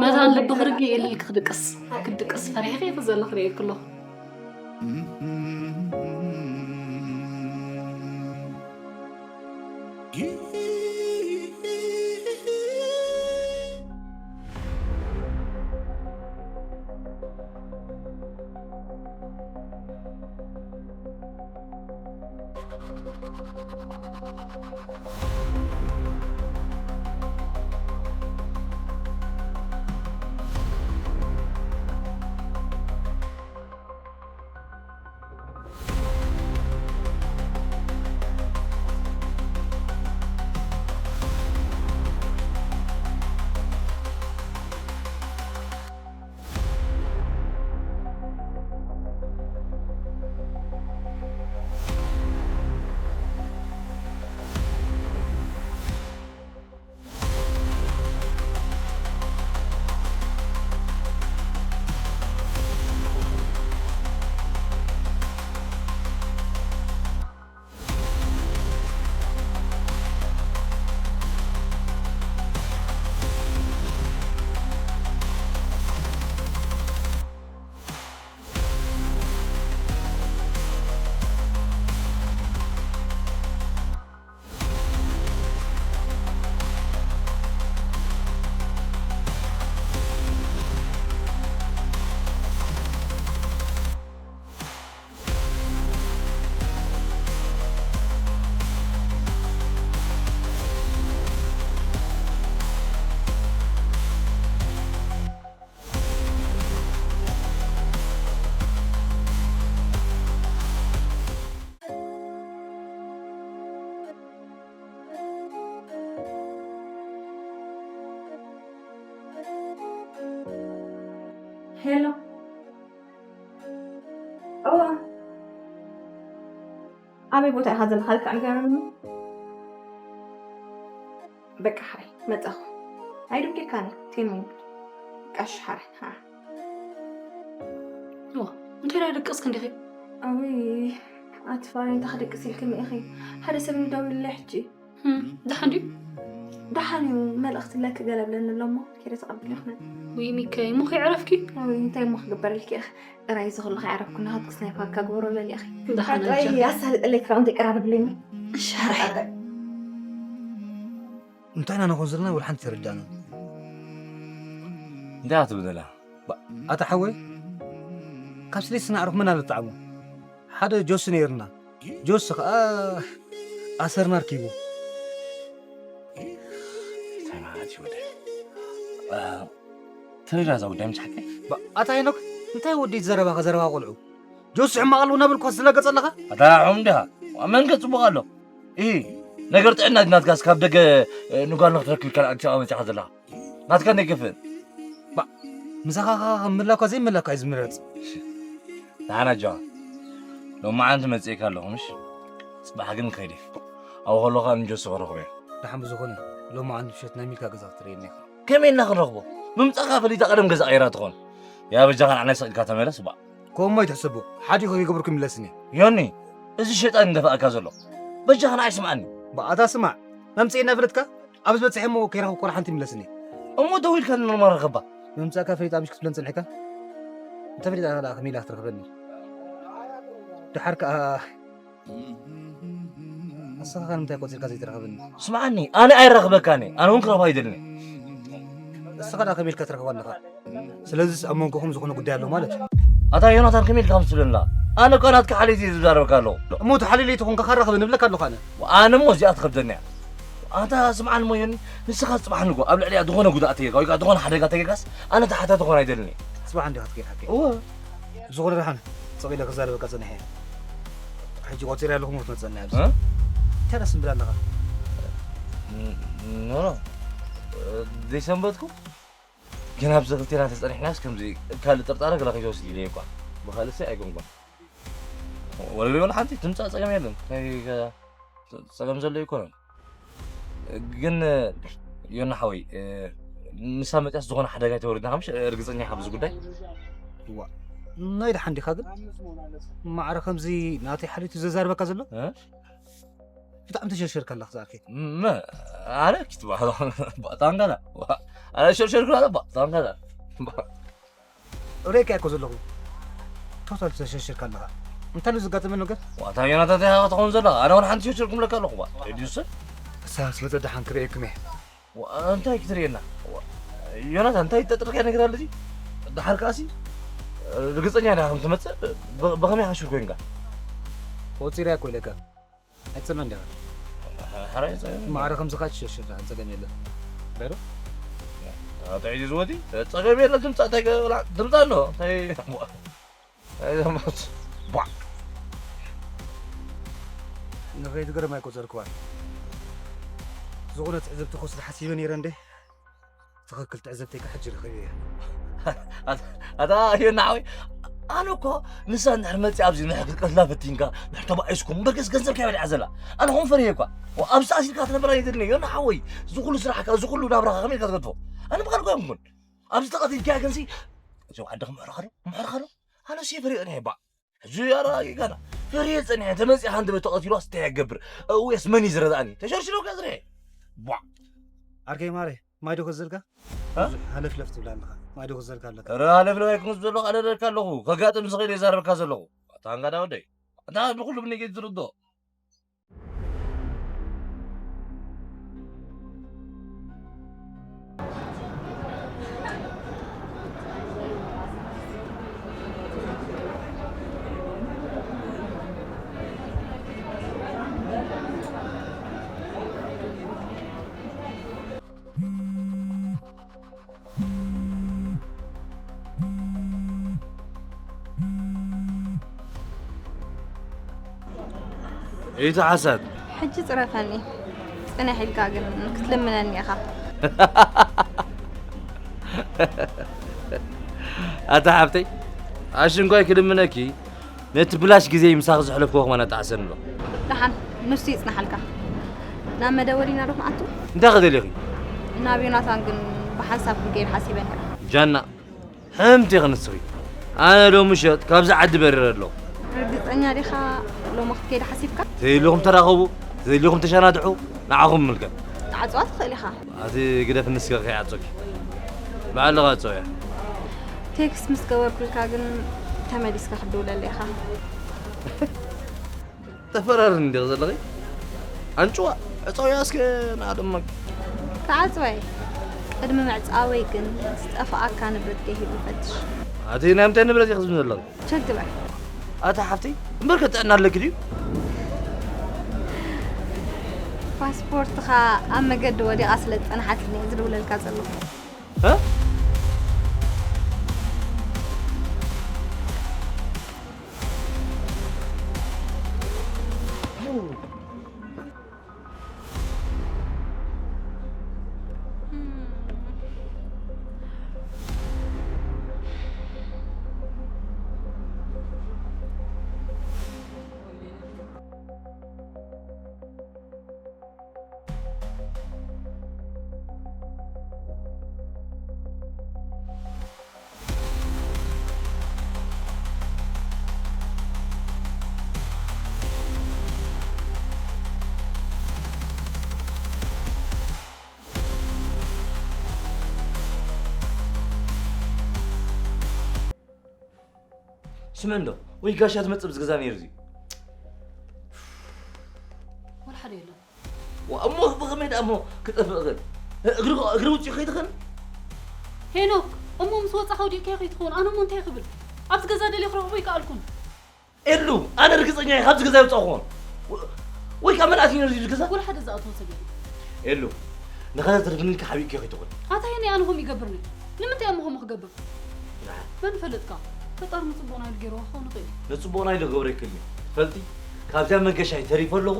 መታን ልቢ ክርጊ የልልክ ክድቅስ ክትድቅስ ፈሪሕኺ ዘለኽ ርእየክ ኣለኹ ሄሎ እዋ ኣበይ ቦታ ኢኻ ዘለኻ ልክዕ ንገረኒ በቃ ሓይ መጻኹ ኣይድብደካኒ ቴን ሚኒት ቀሽ ሓረ እንታይ ዳ ደቀስክ እንዲኺ ኣውይ ኣትፋሪ እንታይ ክድቅስ ኢልክኒ ኢኺ ሓደ ሰብ ንደውልለይ ሕጂ ደሓን ድዩ ደሓን እዩ፣ መልእኽቲ ኣለኪ ገለ ብለኒ ኣሎ እሞ፣ ከይደ ተቐብለ ይኹነ። ውይ ሚከይ፣ እሞ ከይዕረፍኪ? ውይ፣ እንታይ እሞ ክግበረልኪ ኢኺ? ጥራይ እዚ ኩሉ ከይዓረፍኩ እናኸድኩ ስናይ ፋካ ግበሮ በል ኢኺ። ደሓን ጥራይ ኣጆ። ኣሳልጠለይ ክራውንት ይቀራርብልኝ። እሺ፣ ሕራይ። እንታይ ኢና ንኾን ዘለና ወላ ሓንቲ ተረዳእና። እንታይ እያ ትብል ዘላ? ባ-፣ ኣታ ሓወይ፣ ካብ ስሌስና ኣዕሩኽ መን ኣሎ ጣዕሙ? ሓደ ጆሲ ነይርና። ጆሲ ኸኣ ኣሰርና ኣርኪቡ። እንታይ ማለት እዩ ወደ? አ፣ ተረዳ እዛ ጉዳይ ምስ ሓቀይ? ባ-፣ ኣታ ሄኖክ፣ እንታይ ወዲ ዘረባኻ ዘረባ ቆልዑ? ጆሲ ሕማቕ ኣለዎ እናበልኩ ዝለገጸ ኣለኻ? ኣታ ሑም እንዲኻ። መን ከ ጽቡቕ ኣሎ? ኢ፣ ነገር ጥዕና ናትካስ ካብ ደገ፣ እ፣ ንጓል ንኽትረክብ ኢልካ ኣዲስ ኣበባ መጺኻ ዘለኻ? ናትካ እንደ ይከፍእ። ባ-፣ ምሳኻ ኸ ምላኳ ዘይምላኳ እዩ ዝምረጽ። ንዓና ጃዋ። ሎማዓንቲ መጺኤካ ኣለኹ፣ ምሽ? ጽባሕ ግን ከይደ። ኣብኡ ከለኻ ንጆሲ ክረኽቦ እየ። ደሓን ብዝኾነ፣ ሎማዓንቲ ምሸት ናይ ሚልካ ገዛ ክትርእየኒ ኢኻ። ከመይ ኢልና ክንረኽቦ? ምምጻእካ ፈሊጣ ቀደም ገዛ ቀይራ ትኾን። ያ በጃኻ ንዓና ስቕ ኢልካ ተመለስ፣ ባ። ከምኡ ኣይትሕሰቡ። ሓዲኹ ይገብርኩም ይለስኒ። ዮኒ፣ እዚ ሸይጣን እንደፋእካ ዘሎ። በጃኻ ንዓይ ስምዓኒ። ባ፣ ኣታ ስማዕ። መምጽኤ እናፈለጥካ ኣብ ዝበጽሐ እሞ ከይረኸብኩ ዋላ ሓንቲ ይምለስኒ። እሞ ደው ኢልካ ንኖርማል ርኸባ። ምምጻእካ ፈሊጣ ምሽ ክትብለን ጸኒሕካ? እንተ ፈሊጣ ከኣ ከመይ ኢላ ክትረኽበኒ? ደሓር ከኣ ንስኻ ከ ንምንታይ ቆጺርካ ዘይትረኽበኒ? ስምዓኒ፣ ኣነ ኣይራኽበካን እየ። ኣነ እውን ክረኽባ ኣይደልን እየ። ንስኻ ደኣ ከመይ ኢልካ ትረኽባ ኣለኻ? ስለዚስ ኣብ መንጎኹም ዝኾነ ጉዳይ ኣሎ ማለት እዩ። ኣታ ዮናታን፣ ከመይ ኢልካ ምስ ትብለኒ ኣለኻ? ኣነ እኳ ናትካ ሓልየት እየ ዝዛረበካ ኣለኹ። እሞ እቲ ሓልየለይ ተኾንካ ካራኸበኒ እብለካ ኣለኹ ኣነ። ኣነ እሞ እዚኣ ትኸብደኒ እያ። ኣታ ስምዓኒ እሞ ዮኒ፣ ንስኻ ጽባሕ ንግሆ ኣብ ልዕሊኣ ዝኾነ ጉድኣት ተጌርካ ወይ ከኣ ዝኾነ ሓደጋ ተጌርካስ ኣነ ተሓታቲ ክኾን ኣይደልን እየ። ጽባሕ እንዲኻ ትከይድ ሓቀይ። እወ። ዝኾነ ደሓን፣ ጽቕ ኢለ ክዛረበካ ጸኒሐ እየ። ሕጂ ቆጺረ ኣለኹ እሞ ትመጸኒ ኣብዚ። እ? እንታይ ደስ ትብል ኣለኻ? ን-፣ ኖ፣ ኖ። ዘይሰንበትኩ? ግን ኣብዚ ክልቴና ተጸኒሕናስ ከምዚ ካልእ ጥርጣረ ገለ ከይትወስድ ኢለ እየ እኳ። ብኻልእሲ ኣይኮንኩን። ወለዶ ወላ ሓንቲ ትምጻእ ጸገም የለን። እንታይ ከ-፣ ጸገም ዘሎ ኣይኮነን። ግን ዮና ሓወይ፣ ንሳ መጽያስ ዝኾነ ሓደጋ ኣይተወርድናኻ ምሽ? ርግጸኛ ኢኻ ኣብዚ ጉዳይ? እዋ፣ ናይ ደሓን ዲኻ ግን? ማዕረ ከምዚ ናተይ ሓሊቱ ዘዛርበካ ዘሎ? እ? ብጣዕሚ ተሸርሸርካ ኣለኻ ዝኣርኬ። መ-፣ ኣነ ኪትበሃል ባእታንጋላ። ኣነ ሸርሸርኩ ኣለ ባእታንጋላ። ርእየካ እኮ ዘለኹ። ቶታል ተሸርሽርካ ኣለኻ። እንታይ እዩ ዘጋጠመ ነገር? ዋታ ዮናታን፣ እንታይ ኢኻ ትኸውን ዘለኻ? ኣነ እውን ሓንቲ ሸርሽርኩም ለካ ኣለኹ። ዋ፣ ሬድዩስ? እሳ ምስ መጸ ደሓን ክርእየኩም እየ። ዋ፣ እንታይ ክትርእየና? ዋ፣ ዮናታን፣ እንታይ ጠጥርካ ነገር ኣለ እዚ? ደሓር ከኣሲ፣ ርግጸኛ ዲኻ ከም ትመጽእ? ብ-፣ ብኸመይ ሓሹር ኮይንካ? ቆጺረያ እኮ ኢለካ። ኣይትሰምዕን ዲኻ? ሓራይ ጸገም። ማዕረ ከምዚ ኻትሽርሽር ደኣ ጸገም የለን። በሩ? ኣታ ሕጂ ዝወዲ ጸገም የለን፣ ትምጻእ፣ እንታይ ገ-፣ ትምጻእ ኣሎ። እንታይ፣ እንታይ ዘመት? ቧዕ። ንኸይትገርም ኣይቆጸርክዋን። ዝኾነ ትዕዝብቲ ክወስድ ሓሲበ ነይረ እንዴ? ትኽክል፣ ትዕዝብተይ ከኣ ሕጂ ረኺበያ። ኣታ፣ ኣታ፣ ዮና ሓወይ፣ ኣነ እኮ ንሳ እንድሕር መጺኣ ኣብዚ እንድሕር ክትቀትላ ፈቲንካ፣ እንድሕር ተባኢስኩም፣ እምበርከስ ገንዘብ ከይበልዓ ዘላ። ኣነ ኹም ፈርየ እኳ። ኦ፣ ኣብዚ ተኣሲርካ ትነብር ኣይደልን እየ። ዮና ሓወይ፣ እዚ ኩሉ ስራሕካ፣ እዚ ኩሉ ናብራኻ ከመይ ኢልካ ትገድፎ? ኣነ በቓልኩ ኣይኮንኩን። ኣብዚ ተቐቲልካያ ግንሲ፣ እዞም ዓድኻ ምሕርኻ ዶ? ምሕርኻ ዶ? ኣነስ እየ ፈርየ ጸኒሐ እባ። ሕጂ ኣረጋጊእካና። ፈርየ ጸኒሐ፣ ተመጺኻ እንተ ተቐቲሉስ እንታይ ክገብር? እውየስ መን እዩ ዝረድኣኒ? ተሸርሽረው ከኣ ዝርኤ። ቧዕ። ዓርከይ ማረ፣ ማይ ዶ ከዘልካ? እ? ብዙሕ ሃለፍለፍ ትብል ኣለኻ። ማይ ዶ ከዘልካ ኣለካ? ኧረ ሃለፍለፍ ኣይኮንኩን ዘለኹ፣ ኣነ እደልካ ኣለኹ። ከጋጥም ዝኽእል እየ ዛረበካ ዘለኹ። ኣታ ኣንጋዳ ወደይ። ኣታ ንኹሉ ብነገር ትርድኦ። ኢቲ ሓሳድ። ሕጂ ጽረፈኒ። ጽንሕ ኢልካ ግን ክትልምነኒ ኢኻ። ኣታ ሓብተይ፣ ኣሽንኳይ ክልምነኪ፣ ነቲ ብላሽ ግዜ ምሳኺ ዘሕለፍክዎ ከማን ኣጣዕሰኒ ኣሎ። ደሓን፣ ንሱ ይጽናሓልካ። ናብ መደወሊና ዶ ክንኣቱ? እንታይ ከ ደሊኺ? ናብ ዮናታን ግን ብሓንሳብ ክንከይድ ሓሲበ ነይረ። ጃና፣ ሕምቲ ኢኺ ንስኺ። ኣነ ሎሚ ምሸት ካብዚ ዓዲ በሪረ ኣለኹ። ርግጸኛ ዲኻ ሎሚ ክትከይድ ሓሲብካ? ተደሊኹም ተራኸቡ፣ ተደሊኹም ተሸናድሑ፣ ንዓኹም ይምልከት። ዓጽዋ ትኽእል ኢኻ። ኣቲ ግደፍ ንስከ ከይዓጾኪ ባዕልኻ ኣጸውያ። ቴክስት ምስ ገበርኩልካ ግን ተመሊስካ ክትድውለለይ ኢኻ። ተፈራርኒ እንዲኺ ዘለኺ ኣንጭዋ። ዕጸውያ እስከ ንኣደመ። ክዓጽወይ ቅድሚ ምዕጻወይ ግን ዝጠፍኣካ ንብረት ከይህሉ ፈትሽ። ኣቲ ናይ ምንታይ ንብረት ኢኺ ዝብል ዘለኺ? ቸግበ ኣታ ሓፍተይ እምበር ከጥዕና ኣለኪ ድዩ? ፓስፖርትኻ ኣብ መገዲ ወዲቓ ስለ ዝጸንሓትኒ እየ ዝድውለልካ ዘለኹ። እ? ስምዕንዶ ወይ ጋሻ ትመጽእ ብዝገዛ ነይሩ እዚ ወላ ሓደ የለን። እሞ ብኸመይ ደኣ እሞ ክጠፍእ እኽእል? እግሪ እግሪ ውፅኡ ከይትኽእል? ሄኖክ እሞ ምስ ወፃኻ ወዲቕካዮ ከይትኸውን ኣነ እሞ እንታይ ክብል? ኣብዚ ገዛ ደልየ ክረኽቦ ይከኣልኩን። ኤሉ ኣነ ርግፀኛ እየ ካብዚ ገዛ ይውፃእ ክኾን ወይ ከዓ መልኣት ይነር ዝብል ገዛ ወላ ሓደ ዝኣትዎ ሰብ የለን። ኤሉ ንኸዛ ተርፍንልካ ሓቢእካዮ ከይትኽእል። ኣታ ሄኒ ኣነ ከምኡ ይገብር ነይ ንምንታይ እሞ ከምኡ ክገብር? መን ፈለጥካ? ፈጣሪ ንፅቡቕና ኢሉ ገይርዎ ክኸውን ይኽእል እዩ። ንፅቡቕና ኢሉ ክገብሮ ይክእል እዩ። ትፈልጢ ካብዚኣ መገሻይ ተሪፈ ኣለኹ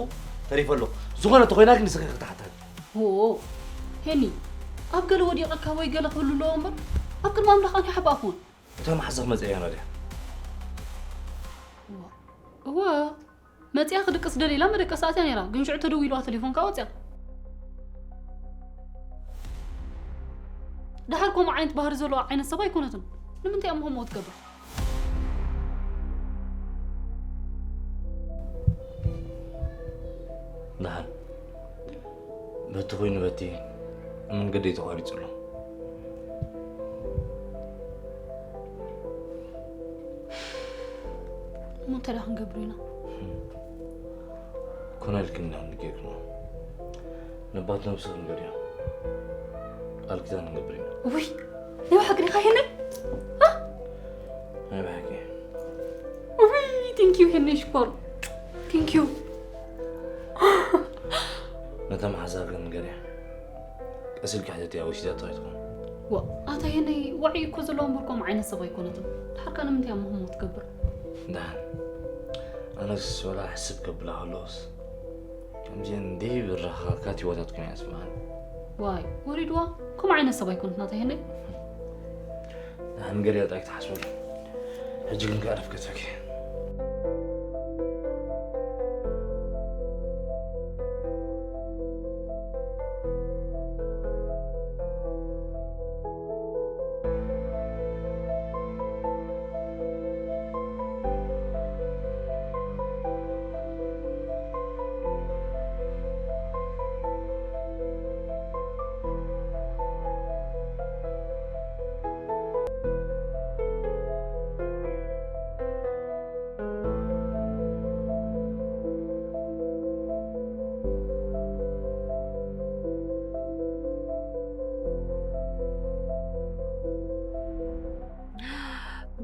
ተሪፈ ኣለኹ። ዝኾነ ተኾይና ግን ንስኺ ክትሓታቲ። ዎ ሄኒ ኣብ ገለ ወዲቐካ ወይ ገለ ክህሉ ኣለዎ እምበር ኣብ ቅድሚ ኣምላኽ ኣነ ሓባእ ክውን። እታ መሓዛ ክመፅእ እያ ናድያ። እወ መፂኣ ክድቅስ ደሊላ መደቀሲ ኣትያ ነይራ፣ ግን ሽዑ ተደዊሉዋ ተሌፎን ከዓ ወፂኣ። ደሓር ከምኡ ዓይነት ባህሪ ዘለዋ ዓይነት ሰብ ኣይኮነትን። ንምንታይ እያ ምህሞ ትገብር? ደሓር በቲ ኮይኑ በቲ መንገደይ ተቋሪፁ ኣሎ። እሞ እንታይ ደኣ ክንገብር ኢና? ኮነ ኢልክን ኢና ንጌርክሞ ነባት ነብሲ ክንገር ኢና ቃል ኪዳን ንገብር ኢና። ውይ ናይ ብሓቂ ዲኻ ሄነይ? ናይ ብሓቂ ውይ ቴንኪዩ ሄነይ ሽኮር ቴንኪዩ። ነታ መሓዛ ግን ንገርያ ቀስ ኢልካ ሕተትያ ወሲዳቶ ኣይትኾን። ዋ ኣታ ሄነይ ዋዒ እኮ ዘለዋ እምበር ከምኡ ዓይነት ሰብ ኣይኮነትን። ድሓር ከኣ ንምንታይ እያ ምህሞ ትገብር? ደሓን ኣነስ ወላ ሕስብ ከብላ ከለኹስ ከምዚአን ደይብራኻ ካቲዋታት ኮይና እያ ትስምዓኒ። ዋይ ወሪድዋ ከምኡ ዓይነት ሰብ ኣይኮነትን ኣታ ሄነይ። ደሓን ገሊኣ ጥራይ ክትሓስበሉ። ሕጂ ግን ከዕርፍ ገጸኪ።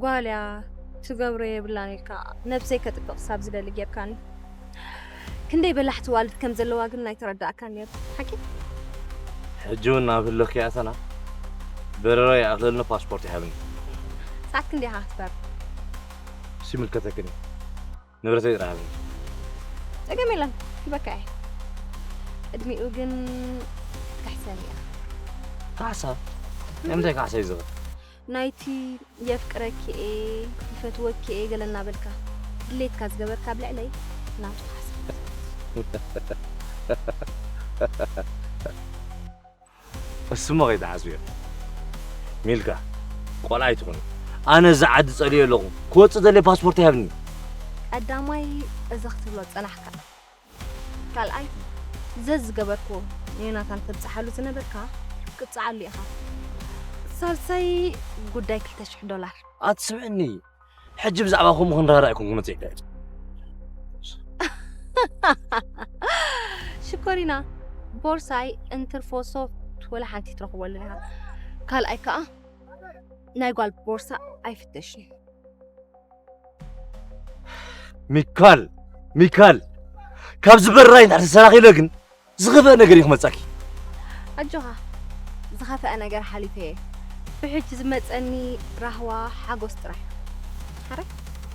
ጓል እያ ትገብሮ የብላን ኢልካ ነብሰይ ከጥፍእ ክሳብ ዝደሊ ጌርካኒ። ክንደይ በላሕቲ ዋልድ ከም ዘለዋ ግን ኣይተረዳእካን ነይሩ። ሓቂ? ሕጂ እውን ናብ ህልኽ ከይኣተና በረራ ይኣኽለልና ፓስፖርት ይሃብኒ። ሰዓት ክንደይ ኢኻ ክትበር? እሱ ይምልከተክን እዩ። ንብረተይ ጥራሕ ሃብኒ። ጸገም የለን፣ ሂበካ እየ። ቅድሚኡ ግን ካሕሳ እያ። ካሕሳ? ናይ ምንታይ ካሕሳ እዩ ዝኽእል? ናይቲ የፍቅረኪ እየ፣ ይፈትወኪ እየ ገለ እናበልካ ድሌትካ ዝገበርካ ኣብ ልዕለይ ናቱ ትሓስብ። እሱሞ ከይትሓስብዮ ሚልካ ቆልዓ ኣይትኹኒ። ኣነ እዛ ዓዲ ጸልዮ ኣለኹ። ክወጽእ ደልየ ፓስፖርት ይሃብኒ። ቀዳማይ እዚ ክትብሎ ዝጸናሕካ ካልኣይ ዘዝ ዝገበርኩዎ ንዮናታን ተብጽሓሉ ዝነበርካ ክትብጽሓሉ ኢኻ። ሳልሳይ ጉዳይ ክልተ ሽሕ ዶላር። ኣትስምዕኒ። ሕጂ ብዛዕባ ከምኡ ክንራራ ኣይኮንኩ መጽኢካ። ሽኮሪና፣ ቦርሳይ እንትርፎ ሶፍት ወላ ሓንቲ ትረኽበሉ ኢኻ። ካልኣይ ከኣ ናይ ጓል ቦርሳ ኣይፍተሽን። ሚካል፣ ሚካል፣ ካብ ዝበራይ እንድሕር ተሰናኺለ ግን ዝኸፍአ ነገር እዩ ክመጻኪ። ኣጆኻ፣ ዝኸፍአ ነገር ሓሊፈ እየ። ብሕጂ ዝመጸኒ ራህዋ ሓጎስ ጥራሕ። ሓራይ?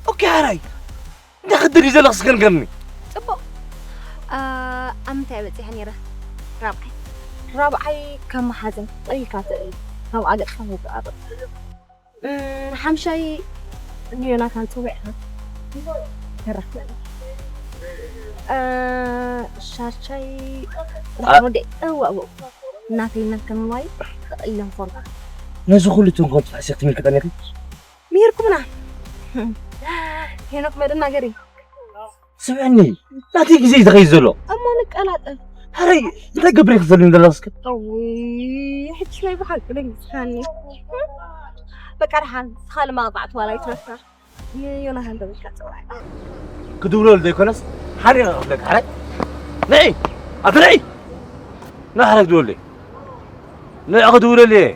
ኦኬ፣ ሓራይ። እንታይ ክትደልዩ ዘለኽስ ከንገርኒ? ጽቡቕ። ኣ፣ ኣብ ምንታይ በጺሐ ነይረ? ራብዓይ። ራብዓይ ከም መሓዘን ጠይካ ትእል። ካብ ኣገጽካ ዘይትቐርብ። እም፣ ሓምሻይ ንዮናታን ጽዊዕና ተራኽበና። እ፣ ሻርሻይ ላሕሙ ደ እዋ እዋ እናተይና ከም ማይ ተቐይሎም ፎርማ። ነዚ ኩሉ ተንኮል ጥፋሕ ሴክ ትምልክተኒ ኢኺ? ምሂርኩምና። ሄኖክ መደናገሪ። ስምዕኒ፣ ናተይ ግዜ እዩ ዝኸይድ ዘሎ። እሞ ንቀላጠፍ። ሕረይ፣ እንታይ ገብር ኢኺ ዘለኒ ዘለኽስ ከ? እውይ፣ ሕጂ ናይ ብሓቂ ደንጊጽካኒ። በቃ ደሓን፣ ንስኻ ልማቕጻዕቲ ዋላ ይትረፍካ። ንዮናታን ደዊልካ ጽውዓዮ። ክድውለሉ ዘይኮነስ ሓሪቐ ክፍለካ። ሕራይ፣ ንዒ፣ ኣቲ ንዒ። ንዓ ሕራይ ክድውለለይ። ንዒ ክድውለለይ።